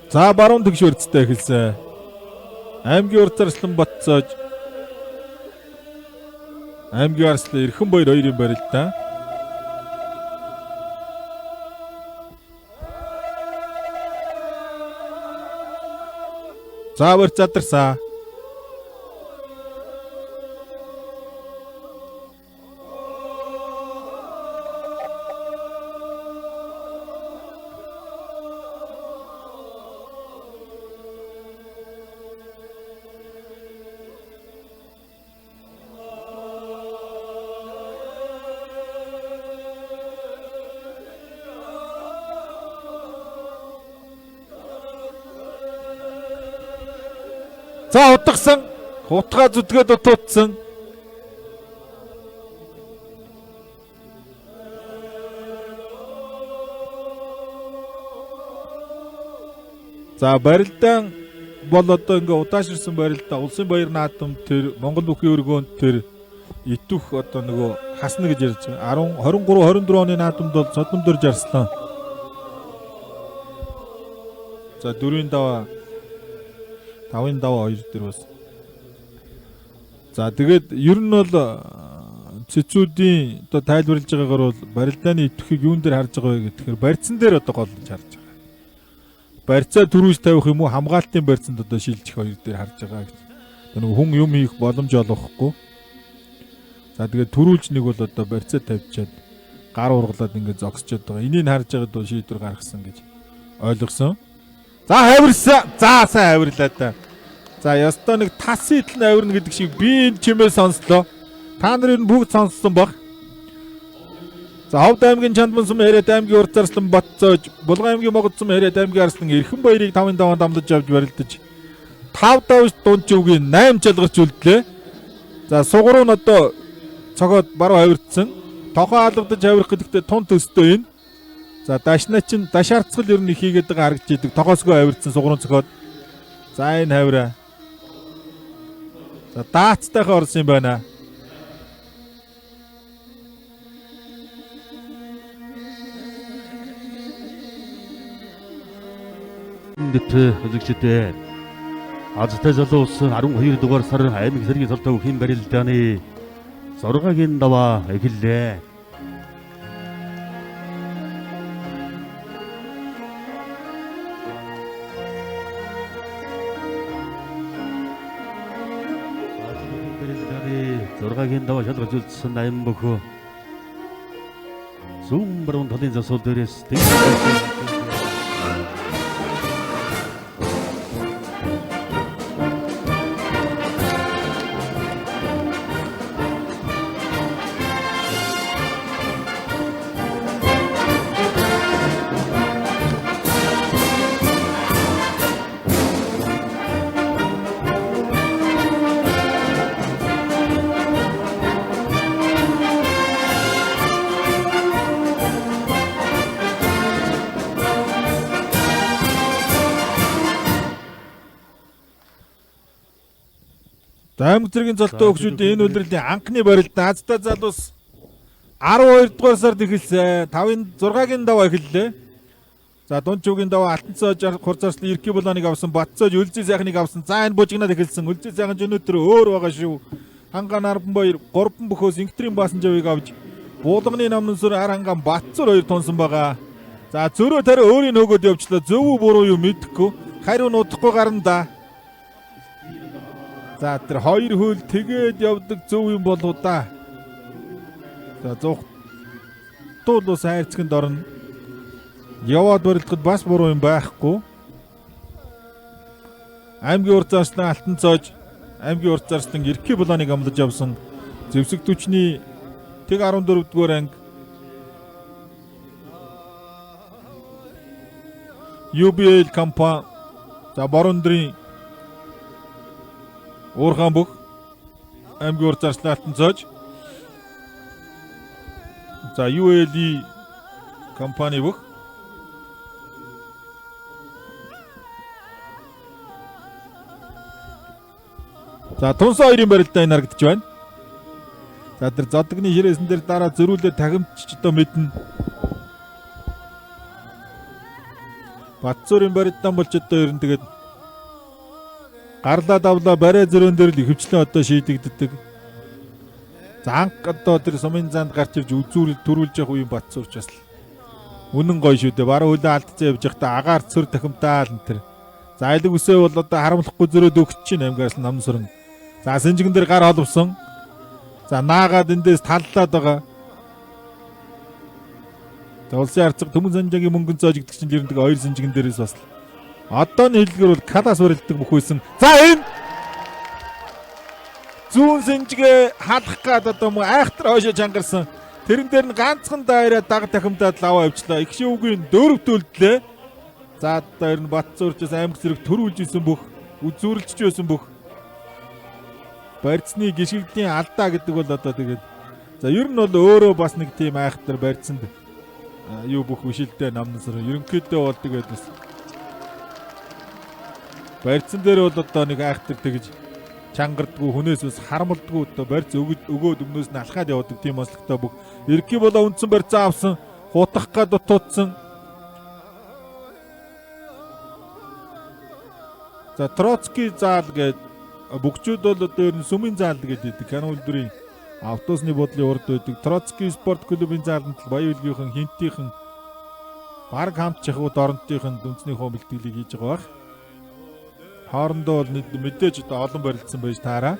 За баруун тэгш өртстэй эхэлсэн. Аймгийн урд зарслан Батцоож. Аймгийн арслан Эрхэн баяр хоёрын барилдаа. За барь задарсан. За удагсан. Хутгаа зүтгээд утуудсан. За барилдаан бол одоо ингээ удаашрсан барилдаа улсын баяр наадам тэр Монгол бүхийн өргөөнд тэр итвэх одоо нөгөө хасна гэж ярьж байгаа. 10 23 24 оны наадамд бол Содом дөрж арслан. За 4-ийн даваа 5-ын даваа 2 дээр бас. За тэгээд ер нь бол цэцүүдийн одоо тайлбарлаж байгаагаар бол барилдааны идэвхийг юун дээр харж байгаа вэ гэхээр барьцан дээр одоо голлож харж байгаа. Барьцаа түрүүж тавих юм уу хамгаалтын барьцанд одоо шилжих хоёр дээр харж байгаа гэж. Одоо нэг хүн юм хийх боломж олгохгүй. За тэгээд түрүүлж нэг бол одоо барьцаа тавьчаад гар ургалаад ингээд зогсчод байгаа. Энийг харж байгаад бол шийдвэр гаргасан гэж ойлгосон. За хавирсан. За сайн хавирлаа та. За ёстой нэг тасын идэл нь авирна гэдэг шиг би энэ чимээ сонслоо. Та нар ер нь бүгд сонссон баг. За Ховд аймгийн Чандман сум Хэрэг аймгийн урд зарслан Батцоож, Булган аймгийн Могод сум Хэрэг аймгийн Арслан Эрхэн баярыг 5-ын даваанд амлаж авч барилдаж 5 давж дунд чивгийн 8 чалгарч үлдлээ. За сугруу нь одоо цогоод баруун авирдсан. Тохоо алгадаж авирах гэдэгтээ тун төстэй энэ. За дашна чинь дашаарцгал ер нь их хийгээд байгаа харагдаж идэг. Тохоосгоо авирдсан сугруу цогоод. За энэ хавираа. За даацтайхан орсон юм байна. Дэт үзэгчдээ. Азтай залуус 12 дугаар сар аймаг зэргийн цолтой өвхийн барилдааны 6-гийн даваа эхэллээ. Барилдааны 6-гийн даваа шалгаж үлдсэн 8 бөхөө зүүн баруун талын засвал дээрээс Аймаг зэргийн золтой өгшүүдийн энэ улирлын анхны барилдаан Азтай залуус 12 дугаар сард эхэлсэн. 5-ын 6-гийн даваа эхэллээ. За дунд чүгийн даваа Алтан цоож Хурцаарслын Эрки Буланыг авсан, Батцоож Үлзий сайхныг авсан. За энэ бужигнаад эхэлсэн. Үлзий сайхан ч өнөөдөр өөр байгаа шүү. Хангаан 12 3 бөхөөс Инктрийн баасанжавыг авч буулганы намнансөр ар хангаан Батцор хоёр тунсан байгаа. За зөрөө тариа өөрийн нөгөөд явчлаа. Зөв үү буруу юу мэдэхгүй. Хариу нуудахгүй гарна да. За тэр хоёр хөл тэгээд явдаг зөв юм болов да. За зугтуул ус хайрцагт орно. Яваад барилдахад бас буруу юм байхгүй. Аймгийн урд зарслан Алтан цоож, аймгийн урд зарслан Эрки Буланыг амлаж авсан. Зэвсэг түвшний тэг 14 дугаар анги UBL компани за Борондрын Уурхаан бүх аймгийн урд зарслан Алтан цоож. За ULE компани бүх За тунсан хоёрын барилдаа энэ харагдаж байна. За тэр зодгны хэрээсэн дээр дараа зөрүүлээ тагимч одоо мэднэ. Батцуурын барилдаан болж одоо ер нь тэгээд гарлаа давлаа барай зөрөөн дээр л ихэвчлэн одоо шийдэгддэг. За анх одоо тэр сумын занд гарч ирж үзүүрэл төрүүлж явах үеийн Батцуурч бас л үнэн гоё шүү дээ. Баруун хөлөө алдцсан явж байхдаа агаар цөр тахимтаал энэ төр. За айлаг үсээ бол одоо харамлахгүй зөрөөд өгч чинь аймгаас нам сүрэн. За сэнжигэн дээр гар холбосон. За наагаад эндээс таллаад байгаа. За улсын харцаг Түмэн санжаагийн мөнгөн зоож гэдэг чинь ер нь хоёр сэнжигэн дээрээс бас л одооны хэллэгээр бол калас барилдаг бүх байсан. За энэ зүүн сэнжигээ халах гад одоо мөн айхтар хойшоо чангарсан. Тэрэн дээр нь ганцхан дайраа даг тахимдаад лаваа авчлаа. Их шивгийн дөрөв төлдлээ. За одоо ер нь Батцуурчаас аймаг зэрэг төрүүлж исэн бүх үзүүрлж байсан бүх барьцны гიშгэгдлийн алдаа гэдэг бол одоо тэгээд за ер нь бол өөрөө бас нэг тийм айхтар барьцанд юу бүх бишэлдээ намнасар ерөнхийдөө бол тэгээд бас барьцан дээр бол одоо нэг айхтар тэгж чангардгүй хүнээс бас харамлдгүй одоо барьц өгөөд өмнөөс нь алхаад явдаг тийм онцлогтой бүх Эрки болоо үндсэн барьцаа авсан хутах гад дутуудсан. За Троцкий заал гээд бүгчүүд бол одоо ер нь сүмийн заал гэж хэлдэг. Кино үйлдвэрийн автобусны буудлын урд байдаг. Троцкий спорт клубын зааланд л Баян үлгийнхэн, Хинтийнхэн баг хамт чахууд оронтынхэн дүнцнийхөө бэлтгэлийг хийж байгаа байх. Хоорондоо бол мэдээж одоо олон барилдсан байж таараа.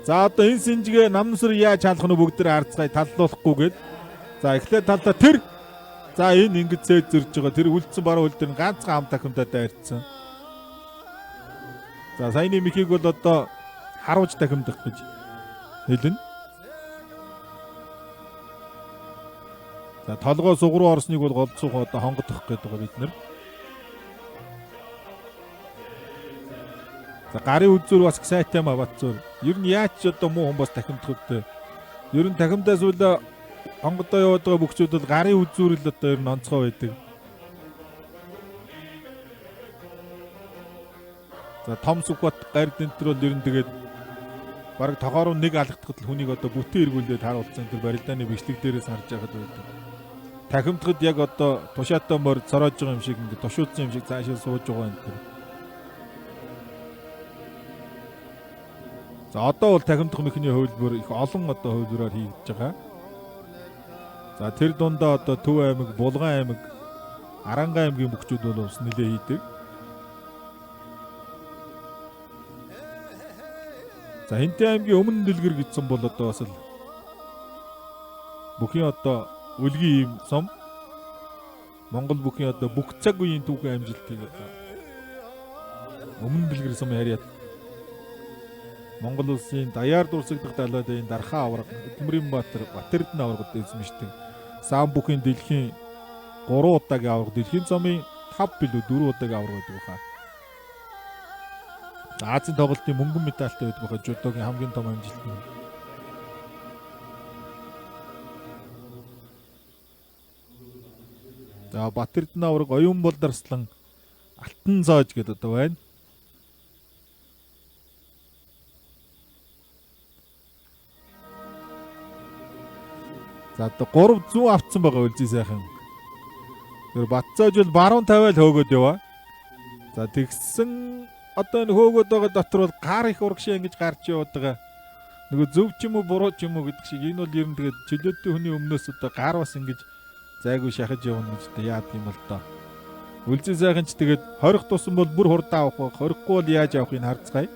За одоо энэ сэнжигээ намсар яаж халах нь бүгд тэр харцгаая таллуулахгүй гээд. За эхлээд таллаа тэр. За энэ ингэж цээд зөрж байгаа. Тэр үлдсэн баруун хөл дээр нь ганцхан ам тахимдаа дайрцсан. За саяны михийг бол одоо харуулж тахимдах гэж хэлнэ. За толгой суг руу орсныг бол голцуух одоо хонгодох гэдэг байгаа бид нар. За гарын үзүүр бас сайтай маа Батцуур. Ер нь яаж ч одоо муу хүн бас тахимдах үдэ. Ер нь тахимдаа сүүлээ хонгодоо яваад байгаа бүхчүүд бол гарын үзүүр л одоо ер нь онцгой байдаг. За том Сүхбат гард энэ төр бол ер нь тэгээд бараг тогоор нэг алгадахад л хүнийг одоо бүтэн эргүүлээд харуулсан тэр барилдааны бичлэг дээрээс харж байхад байдаг. Тахимдахад яг одоо тушаатай морь цороож байгаа юм шиг ингээд тушуудсан юм шиг цаашаа сууж байгаа энэ төр. За одоо бол тахимдах мэхний хувилбар их олон одоо хувилбараар хийгдэж байгаа. За тэр дундаа одоо Төв аймаг, Булган аймаг, Аранга аймгийн бөхчүүд бол бас нэлээ хийдэг. За Хинтээ аймгийн Өмнө Дэлгэр гэсэн бол одоо бас л бүхийн одоо үлгийн ийм сум. Монгол бүхийн одоо бүх цаг үеийн түүхэн амжилтыг одоо Өмнө Дэлгэр сум яриад Монгол улсын даяар дурсагдах далайд энэ дархаа авраг Өдмөрийн Баатар Батэрдэн аврагд эзэмшдэг. Саан бүхийн дэлхийн 3 удаагийн авраг, дэлхийн замын 5 билүү 4 удаагийн авраг байдаг баха. Азийн тоглолтын мөнгөн медальтай байдаг баха жүдогийн хамгийн том амжилт нь. За Батэрдэн авраг Оюун Болдарслан Алтан зоож гэдэг одоо байна. За одоо 300 авцсан байгаа үлзий сайхан. Тэр Батцааж бол баруун тавиал хөөгөөд яваа. За тэгсэн одоо энэ хөөгөөд байгаа дотор бол гар их урагшаа ингэж гарч яваад байгаа. Нөгөө зөв ч юм уу буруу ч юм уу гэдэг шиг энэ бол ер нь тэгээд чөлөөтэй хүний өмнөөс одоо гар бас ингэж зайгүй шахаж явна гэж одоо яадаг юм бол доо. Үлзий сайхан ч тэгээд хорих тусан бол бүр хурдан авах байх. Хорихгүй бол яаж авахыг харцгаая.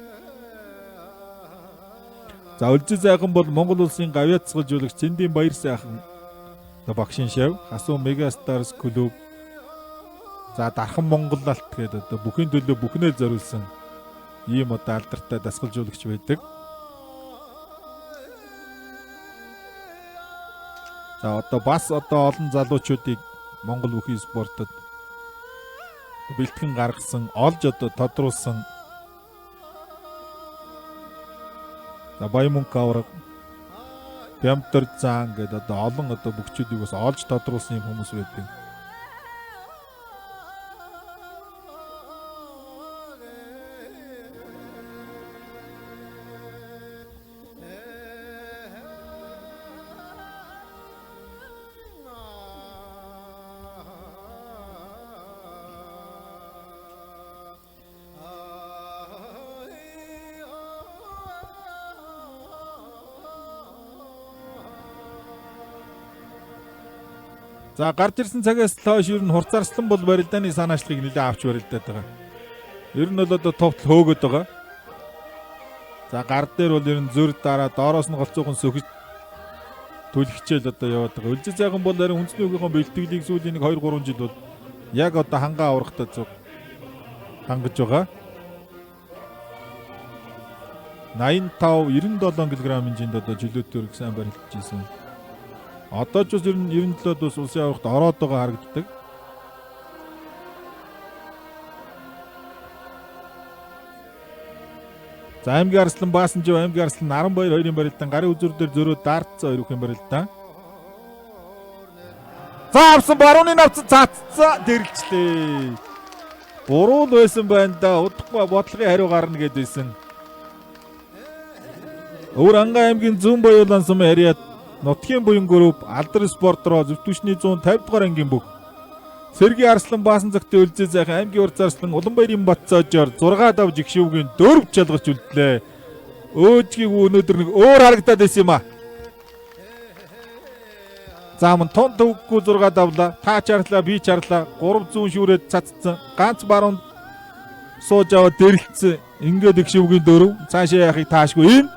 За Үлзий сайхан бол Монгол улсын гавьяат цэцгэлжуулагч Цэндийн Баяр сайхан багшийн шав, Хасуу Мега Старс клуб, за Дархан Монгол алт гэдэг одоо бүхийн төлөө бүхнээ зориулсан ийм одоо алдартай дасгалжуулагч байдаг. За одоо бас одоо олон залуучуудыг Монгол бүхийн спортод бэлтгэн гаргасан, олж одоо тодруулсан. За Баян мөнгө авраг, Бямтар заан гэдэг одоо олон одоо бөхчүүдийг бас олж тодруулсан юм хүмүүс байдаг. За гарч ирсэн цагаас хойш ер нь хурцаарслан бол барилдааны санаачлагыг нэлээд авч барилдаад байгаа. Ер нь бол одоо товтол хөөгөөд байгаа. За гар дээр бол ер нь зөр дараа доороос нь голцоохон сөхөж түлхчээл одоо яваад байгаа. Үлзий сайхан бол харин үндэсний үгийнхээ бэлтгэлийг сүүлийн нэг 2 3 жил бол яг одоо хангаа аврахтай зүг хангаж байгаа. 85 97 кг хэмжээнд одоо жилүүтээр их сайн барилдаж ирсэн. Одоо ч бас ер нь 97-д бас улсын аврагт ороод байгаа харагддаг. За аймгийн Арслан Баасанжив, аймгийн Арслан Наранбаяр хоёрын барилдаан гарын үзүр дээр зөрөө даардсан хоёр бүхэн барилдаан. За авсан барууны навцсан цаацсан дэрэлжлээ. Буруу л байсан байна да. Удахгүй бодлогын хариу гарна гэд байсан. Өвөр Анга аймгийн Зүүн Баяуулан сум ариад Нутгийн буян групп Алдар спорт руу зөвтгөшний 150 дугаар ангийн бүх Сэргийн Арслан Баасан цагтын Үлзий сайхан аймгийн Урц Арслан Уланбаярын Батцоожоор 6-5 жигшүүгийн 4 чалгарч үлдлээ. Өөжгийг өнөөдөр нэг өөр харагдаад байсан юм а. За мөн тун төвгүй 6 давлаа. Та чарлаа, би чарлаа. 300 шүүрээд цацсан. Ганц баруун сууж аваад дэрэлтсэн. Ингээд жигшүүгийн 4. Цаашаа яахыг таашгүй юм.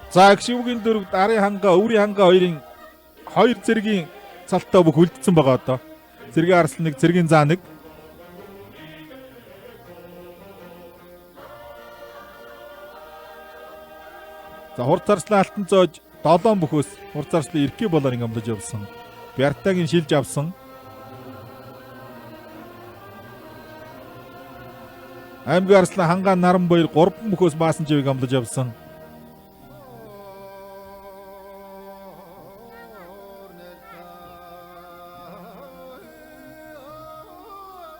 За гшивгийн дөрөв дарын ханга, өврийн ханга хоёрын хоёр зэргийн цалтай бүх үлдсэн байгаа одоо. Цэргийн арслан нэг, цэргийн заа нэг. За хурц арслан алтан зоож 7 бүхөөс хурц арслан эркий болоор ингээм явсан. Бяртагийн шилж авсан. Аймгийн арслан хангаа наран баяр 3 бүхөөс баасан живийг амлаж явсан.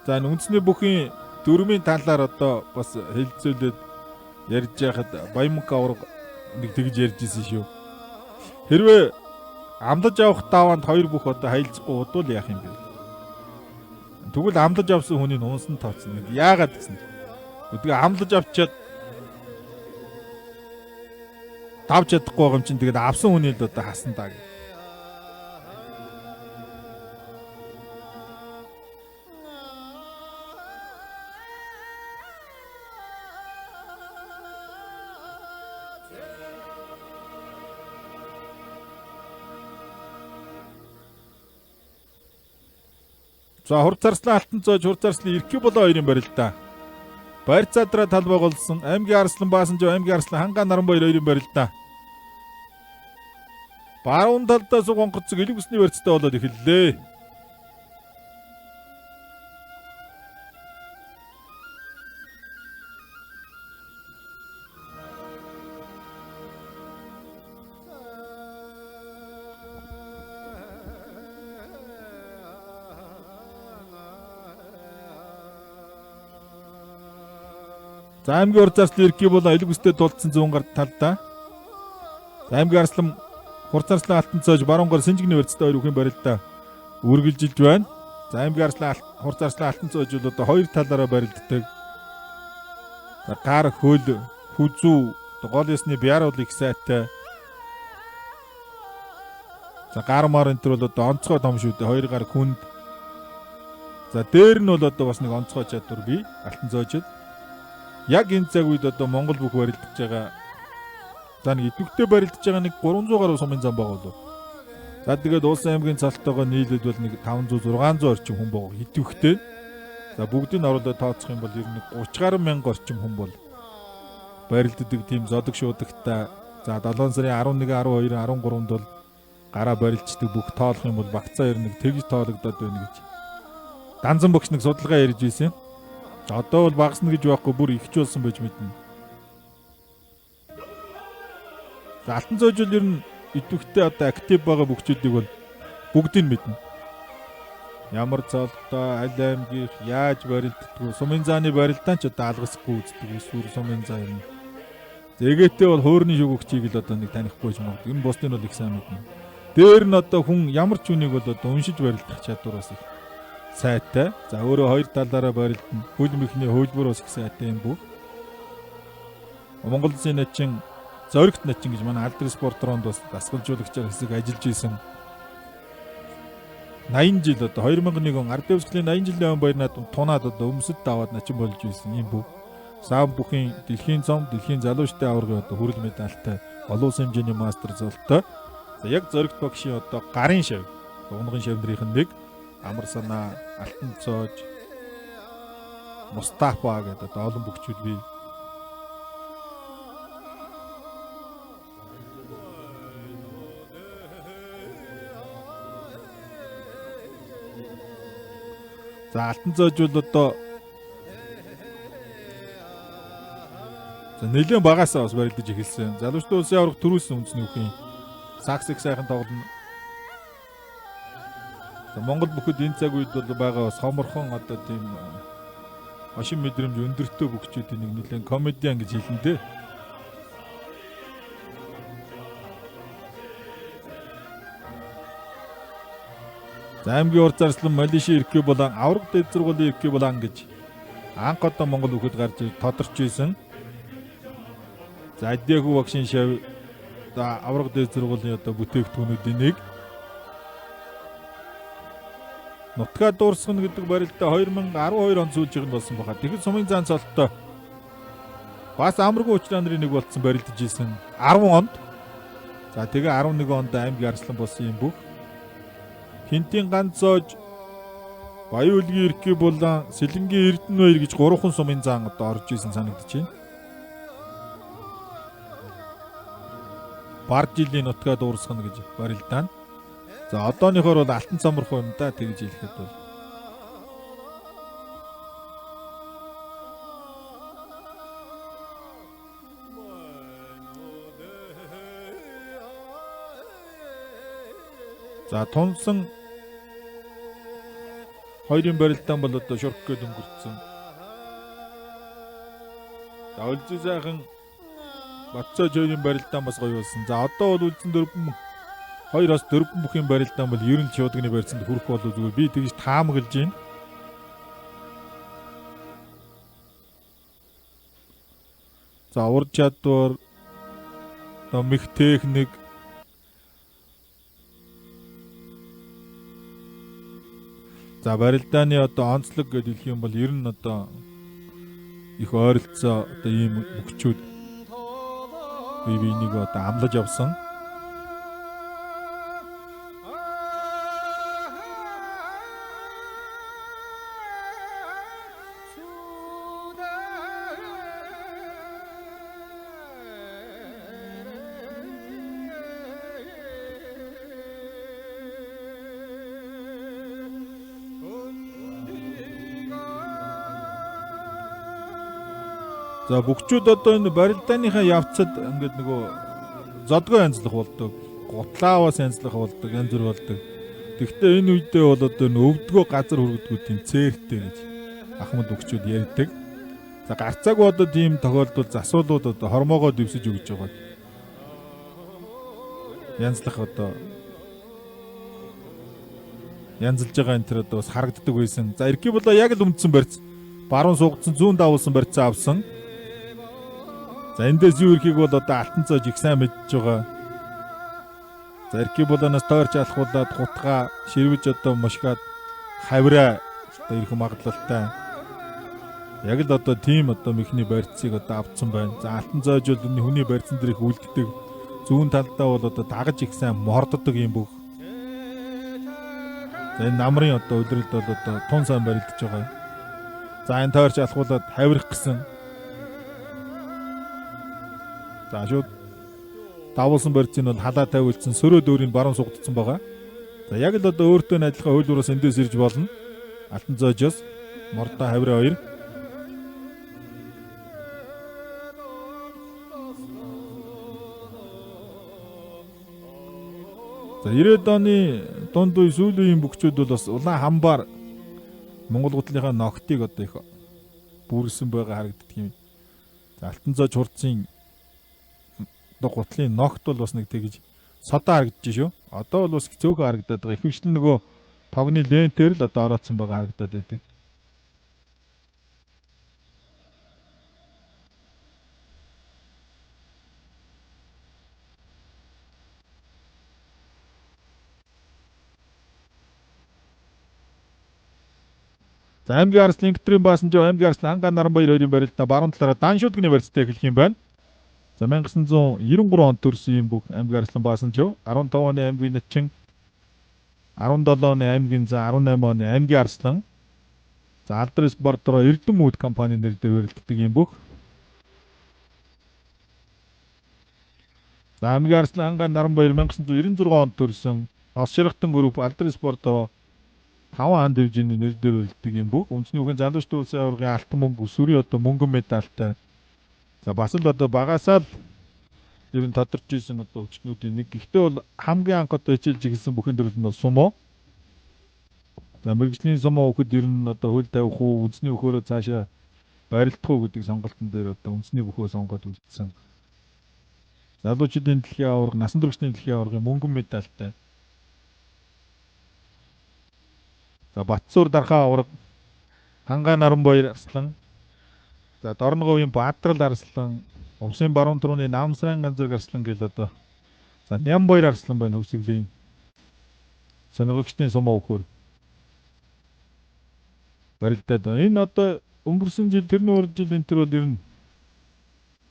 За энэ үндэсний бүхийн дөрмийн талаар одоо бас хэлцүүлээд ярьж байхад Баян мөнгө авраг нэг тэгж ярьж исэн шүү. Хэрвээ амлаж явах даваанд хоёр бүх одоо хаилцахгүй удвал яах юм бэ? Тэгвэл амлаж авсан хүний унсан тооцно. Яагаад гэсэн чинь. Тэгээ амлаж авчиад давж чадахгүй байгаа юм чинь тэгээд авсан хүний л одоо хасан даа гэх. За хурц арслан алтан зоож хурц арслан Эркий болоо хоёрын барилдаа. Барьцаадраа тал байгуулсан аймгийн арслан Баасанжав аймгийн арслан Хангаа Наранбаяр хоёрын барилдаа. Баруун талдаа суг онгоцог элэг усны барьцтай болоод эхэллээ. За аймгийн урд зарслын Эркий бол элэг үстэй тулцсан зүүн гар талдаа. За аймгийн арслан хурц арслан алтан цоож баруун гар сэнжигний барьцтай хоёр үхэн барилдаа үргэлжилж байна. За аймгийн арслан хурц арслан алтан цоож бол одоо хоёр талаараа барилддаг. За гар хөл хүзүү гол ёсны бяруул их сайтай. За гар мар энэ төр бол одоо онцгой том шүү дээ. Хоёр гар хүнд. За дээр нь бол одоо бас нэг онцгой чадвар бий. Алтан цоожид. Яг энэ цаг үед одоо Монгол бүх барилдаж байгаа. За нэг идэвхтэй барилдаж байгаа нэг 300 гаруй сумын зам байгаа болов. За тэгээд Улсын аймгийн цалтайгоо нийлээд бол нэг 500 600 орчим хүн байгаа идэвхтэй. За бүгдийг оруулаад тооцох юм бол ер нь 30 гаруй мянга орчим хүн бол барилддаг тийм зодог шуудагтай. За 7 сарын 11, 12, 13-нд бол гараа барилддаг бүх тоолох юм бол багцаа ер нь нэг тэгж тоологдоод байна гэж. Данзан багш нэг судалгаа ярьж ирсэн. Одоо бол багасна гэж байхгүй бүр ихч болсон байж мэднэ. За алтан зоожул ер нь идэвхтэй одоо актив байгаа бүхчүүдийг бол бүгдийг мэднэ. Ямар цолтой, аль аймгийнх, яаж барилддаггүй, сумын зааны барилдаан ч одоо алгасахгүй үздэг эсвэл сумын заа юм. Зэгээтэй бол хуурны шүгөгчийг л одоо нэг танихгүй ч магадгүй. Энэ бусдыг бол их сайн мэднэ. Дээр нь одоо хүн ямар ч үнийг бол одоо уншиж барилдах чадвар бас их сайтай. За өөрөө хоёр талаараа барилдана. Хөл мэхний хөлбөр бас их сайтай юм бүх. Монгол улсын начин зоригт начин гэж манай алдар спорт роонд бас дасгалжуулагчаар хэсэг ажиллаж исэн. 80 жил одоо 2001 он ард дэвсглийн 80 жилийн он баяр наадам тунаад одоо өмсөд даваад начин болж исэн юм бүх. Сав бүхийн дэлхийн цом, дэлхийн залуучдын аваргын одоо хүрэл медальтай олон улсын хэмжээний мастер золтой. За яг зоригт багшийн одоо гарын шав, унган шав нарийнх нь нэг амар санаа, алтан цоож, Мустафа гэдэг одоо олон бөгчүүд бий. За алтан цоож бол одоо за нэлээд багасаа бас барилдаж эхэлсэн. Залуучдын улсын аварга төрүүлсэн үндэсний үхийн сакс их сайхан тоглоно. За Монгол бүхэд энэ цаг үед бол байгаа бас хоморхон одоо тийм хошин мэдрэмж өндөртөө бөгчүүдийн нэг нэлээд комедиан гэж хэлнэ дээ. За аймгийн урд зарслан Малайшийн Эркий болон аварга дэд сургуулийн Эркий болон гэж анх одоо Монгол бүхэд гарч тодорч ийсэн. За Адиагүй багшийн шав за аварга дэд сургуулийн одоо бүтээгдэхүүнүүдийн нэг. Нутгаа дуурсгана гэдэг барилдаа 2012 он сүүлжийнх нь болсон баха. Тэгэхэд сумын зан цолттой бас амаргүй учраа нарын нэг болцсон барилдаж исэн 10 онд. За тэгээ 11 онд аймгийн арслан болсон юм бүх. Хинтийн ганц зоож Баян үлгийн Эркий булан Сэлэнгийн Эрдэнэ хоёр гэж гурван сумын зан одоо орж исэн санагдаж байна. Бар жилийн нутгаа дуурсгана гэж барилдаана. За одооныхоор бол алтан цоморхоо юм да тэгж хэлэхэд бол. За тунсан хоёрын барилдаан бол одоо шурк гээд өнгөрцөн. За үлзий сайхан Батцоо хоёрын барилдаан бас гоё болсон. За одоо бол үлзэн дөрвөн 2-4 бүхийн барилдаан бол ер нь шуудганы барьцаанд хүрэх болов зүгээр би тэгж таамаглаж байна. За ур чадвар, одоо мэх техник, за барилдааны одоо онцлог гэдээ хэлэх юм бол ер нь одоо их ойролцоо одоо ийм мөхчүүд бие биенийг одоо амлаж явсан. За бөхчүүд одоо энэ барилдааныхаа явцад ингээд нөгөө зодгоо янзлах болдог, гутлааваас янзлах болдог, янз бүр болдог. Тэгвэл энэ үедээ бол одоо энэ өвдгөө газар хүргэдэггүй тийм цээртэй гэж ахмад бөхчүүд ярьдаг. За гарцаагүй одоо тийм тохиолдолд засуулууд одоо хормоогоо дэвсэж өгч байгаа. Янзлах одоо янзлж байгаа энэ төр одоо бас харагддаг байсан. За Эрки болоо яг л үндсэн барьц баруун суугдсан, зүүн давуулсан барьцаа авсан. За эндээс юу ирэхийг бол одоо алтан цоож их сайн мэдж байгаа. За Эрки болоноос тойрч алхуулаад гутгаа ширвэж одоо мушгаад хавраа одоо ирэх магадлалтай. Яг л одоо тийм одоо мэхний барьцыг одоо авцсан байна. За алтан зоож бол хүний барьцан дээр их үлддэг. Зүүн талдаа бол одоо дагаж их сайн морддог юм бүх. За энэ намрын одоо үлрэлд бол одоо тун сайн барилдаж байгаа. За энэ тойрч алхуулаад хаврах гэсэн. За шууд давуулсан барьцыг нь бол халаа тавиулсан, сөрөө дүүрийг баруун сугдсан байгаа. За яг л одоо өөртөө адилхан хуулиураас эндээс ирж болно. Алтан зоожоос мордоо хавраа хоёр. За 90-ад оны дунд үе сүүлийн үеийн бөхчүүд бол бас улаан хамбар Монгол гутлынхаа ногтыг одоо их бүрсэн байгаа харагддаг юм. За алтан зоож хурцын одоо гутлын ногт бол бас нэг тэгж содоо харагдаж шүү. Одоо бол бас цөөхөн харагдаад байгаа. Ихэвчлэн нөгөө тогны лентээр л одоо ороодсон байгаа харагдаад байдаг. За аймгийн Арслан Инктрийн баасан жоо аймгийн Арслан Ангаа Наранбаяр хоёрын барилдаа баруун талаараа дан шүдгний барьцтай эхлэх юм байна. За 1993 онд төрсэн юм бүх аймгийн Арслан баасан жоо 15 оны аймгийн Начин, 17 оны аймгийн За, 18 оны аймгийн Арслан. За Алдрес Бордро Эрдэм мүүд компани нэр дээр барилддаг юм бүх. За аймгийн Арслан Ангаа Наранбаяр 1996 онд төрсэн Ос Ширхтэн групп Алдрес Бордро 5 ан дивжиний нэр дээр барилддаг юм бүх. Үндэсний үхэн залуучдын улсын аваргын алтан мөнгө, өсвөрийн одоо мөнгөн медальтай. За бас л одоо багасаа л ер нь тодорч ийсэн одоо өвчтнүүдийн нэг. Гэхдээ бол хамгийн анх одоо хичээлж эхэлсэн бүхэн төрөл нь бол сумо. За мэргэжлийн сумо хөхөд ер нь одоо хөл тавих уу, үндэсний өхөөрөө цаашаа барилдах уу гэдэг сонголтын дээр одоо үндэсний бөхөө сонгоод үлдсэн. Залуучдын дэлхийн аварга, насан туршдын дэлхийн аваргын мөнгөн медальтай. За Батсуур Дархаа аварга, Хангай Наранбаяр Арслан, за Дорноговын Баадрал Арслан, Увсын баруун түрүүний Намсран Ганзарг Арслан гэл одоо за Нямбаяр Арслан байна хөгсгөлийн сонирхогчдын сумо өхөр барилдаад байна. Энэ одоо өнгөрсөн жил тэрний урд жил энэ төр бол ер нь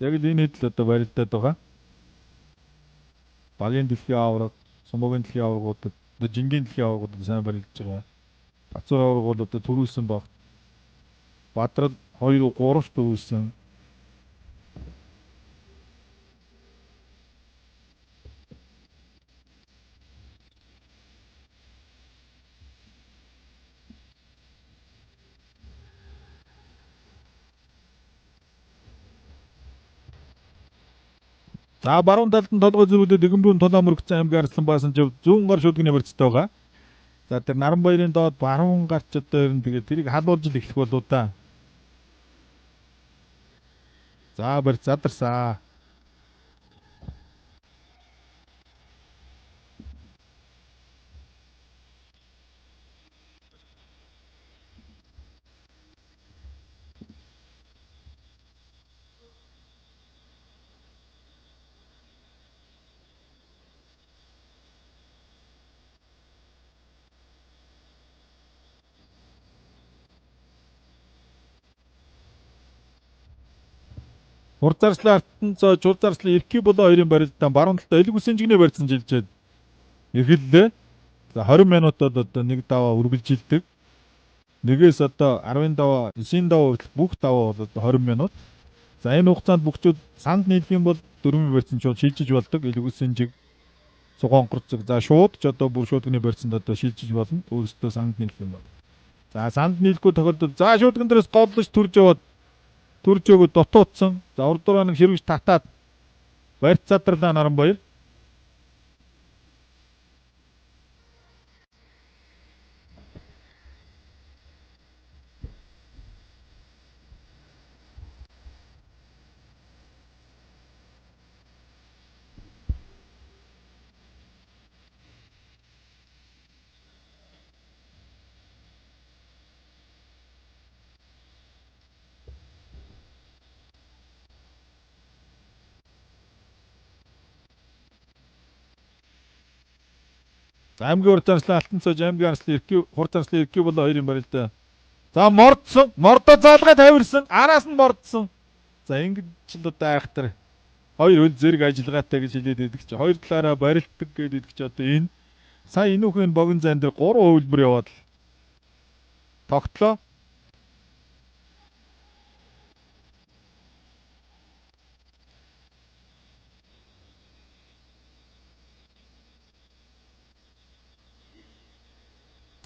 яг л энэ хэд л одоо барилдаад байгаа. Багийн дэлхийн аварга, сумогийн дэлхийн аваргуудад, одоо жингийн дэлхийн аваргуудад сайн барилдаж байгаа. Бацуур аварга бол одоо төрүүлсэн баг. Бадрал 2 3 төрүүлсэн. За баруун талд нь толгой зөрүүлээд Дэгэнбүрийн тулаан мөрөгцсөн аймгийн Арслан баасан жив зүүн гар шүдгний барьцтай байгаа. За тэр Наранбаярын доод баруун гарч одоо ер нь тэгээд тэрийг халуулж л эхлэх болоо да. За барьц задарсаа. Хурц арслан алтан цоо, хурц арслан Эрки болоо хоёрын барилдаан баруун талд элэг үсэн жигнэ барьсан жилжээд эхэллээ. За 20 минутад одоо нэг даваа үргэлжилдэг. Нэгээс одоо 10 даваа, 9 даваа хүртэл бүх даваа бол одоо 20 минут. За энэ хугацаанд бүгчүүд санд нийлэх юм бол дөрвөн барьсан ч шилжиж болдог. Элэг үсэн жиг сугаан горцог. За шууд ч одоо бүр шуудгны барьсанд одоо шилжиж болно. Өөрсдөө санд нийлэх юм бол. За санд нийлэхгүй тохиолдолд за шуудган дээрээс голлож төрж яваад төрж өгөө дутуутсан. За урд дураа нэг ширвэж татаад барьц задарлаа Наранбаяр. За аймгийн урд арслан алтан цоож аймгийн арслан эрки хурц арслан эрки болоо хоёрын барилдаа. За мордсон. Мордо заалгаа тавирсан. Араас нь мордсон. За ингэж л одоо айхтар хоёр хөл зэрэг ажиллагаатай гэж хэлээд байдаг чи хоёр талаараа барилддаг гэдэг чи одоо энэ сая энүүхэн богино зайн дээр 3 хувилбар яваад л тогтлоо.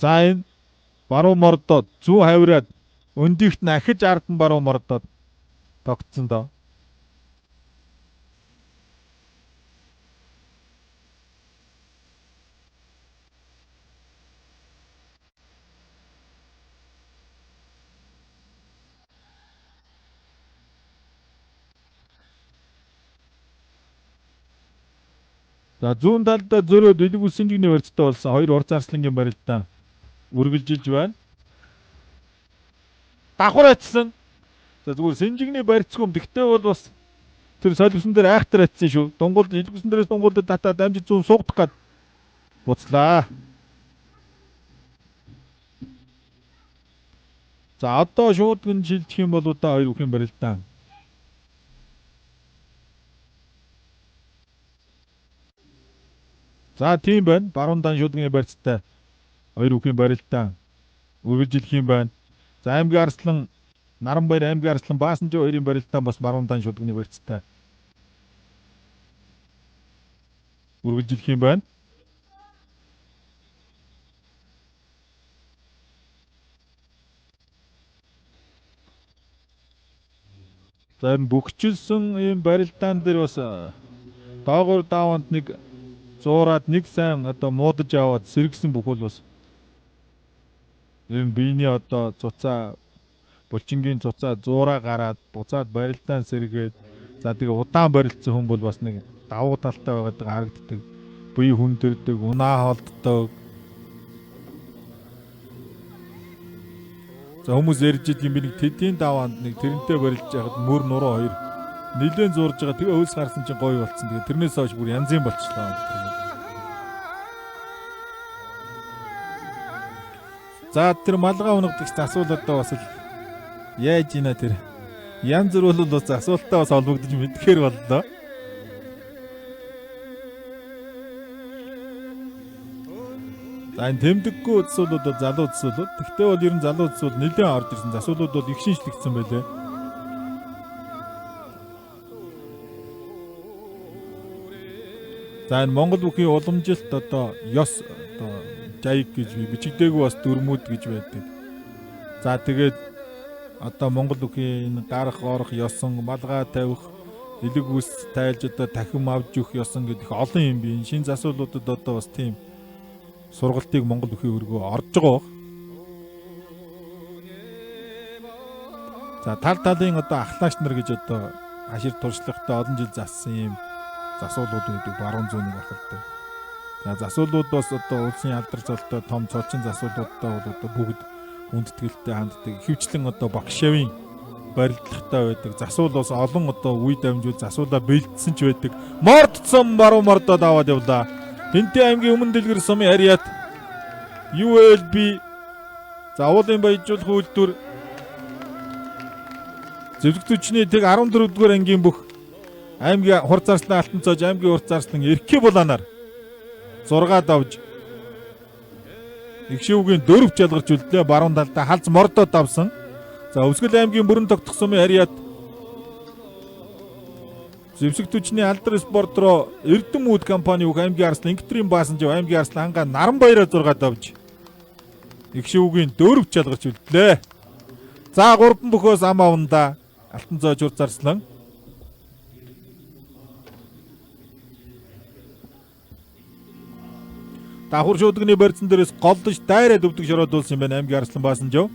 За энэ баруун мордоо зүүн хавраад өндийгт нь ахиж ард нь баруун мордоод тогтсон доо. За зүүн талдаа зөрөөд элэг үсэн жигний барьцтай болсон хоёр урц арслангийн барилдаа үргэлжилж байна. Давхар атсан. За зүгээр сэнжигний барьцгүй юм. Тэгтээ бол бас тэр соливсон дээр айхтар атсан шүү. Дунгуул элэг үсэн дээрээс дунгуулд татаад амжид зүүн суугдах гад буцлаа. За одоо шууд гэн шилжих юм бол удаа хоёр үхэн барилдаа. За тийм байна. Баруун дан шуудгийн барьцтай хоёр үхэн барилдаа үргэлжилэх юм байна. За аймгийн арслан Наранбаяр аймгийн арслан Баасанжи хоёрын барилдаа бас баруун дан шуудгийн барьцтай үргэлжилэх юм байна. За энэ бөхчилсөн ийм барилдаан дээр бас доогуур дааванд нэг зуураад нэг сайн одоо муудаж аваад сэргсэн бүхэл бас энэ биений одоо цуцаа булчингийн цуцаа зуураа гараад буцаад барилдаан сэргээд за тэгээ удаан барилцсан хүн бол бас нэг давуу талтай байгаад харагддаг. Бие хүндэрдэг, унаа холддог. За хүмүүс ярьж идэг юм би нэг тэдийн даваанд нэг тэрнтэй барилж яхад мөр нуруу хоёр нилээн зурж байгаа. Тэгээ хөлс гарсан чинь гоё болцсон. Тэгээ тэрнээс хойш бүр янзын болчлоо. За тэр малгай унагдагч асуул одоо бас л яаж ийна тэр янз бүр бол бас асуултаа бас холбогдож мэдхээр боллоо. За энэ тэмдэггүй засуулууд бол залуу засуулууд. Тэгтээ бол ер нь залуу засуул нэлээд орж ирсэн. Засуулууд бол их шинжлэгдсэн байлээ. За энэ Монгол бүхийн уламжилт одоо ёс одоо жаяг гэж би бичигдээгүй бас дүрмүүд гэж байдаг. За тэгээд одоо Монгол бүхийн энэ гарах орох ёсон, малгай тавих, элэг үс тайлж одоо тахим авч өгөх ёсон гэдэг их олон юм би. Энэ шин засуулуудад одоо бас тийм сургалтыг Монгол бүхийн өргөө орж байгаа баг. За тал талын одоо ахлаач нар гэж одоо хашир туршлагатай олон жил зассан юм засуулууд байдаг баруун зүүнийг ахалдаг. За засуулууд бас одоо улсын алдар золтой том цолчин засуулуудтай бол одоо бүгд хүндэтгэлтэй ханддаг. Ихэвчлэн одоо багшавын барилдлагатай байдаг. Засуул бас олон одоо үе дамжуул засуулаа бэлдсэн ч байдаг. Мордсон баруун мордоод аваад явлаа. Хинтээ аймгийн өмнө дэлгэр сумын хариат ULB за уулын баяжуулах үйлдвэр Зэвсэг түвшний тэг 14 дугаар ангийн бүх аймгийн хурц арслан Алтан цоож аймгийн хурц арслан Эркэ булаанаар 6 давж Игшүүгийн 4 ялгарч үлдлээ. Баруун талдаа Халз Мордо давсан. За Өвсгөл аймгийн бүрэн тогтох сумын Харият зэвсэг түвшний Алдар спорт руу Эрдэм үүд компани бүх аймгийн арслан Инктрийн баасан жив аймгийн арслан Ангаа Наранбаяраа 6 давж Игшүүгийн 4 ялгарч үлдлээ. За 3 бөхөөс ам авнда Алтан зоож хурц арслан. Давхар шуудгны барьцан дээрээс голдож дайраад өвдөг шороод дуулсан юм байна аймгийн арслан баасан жив.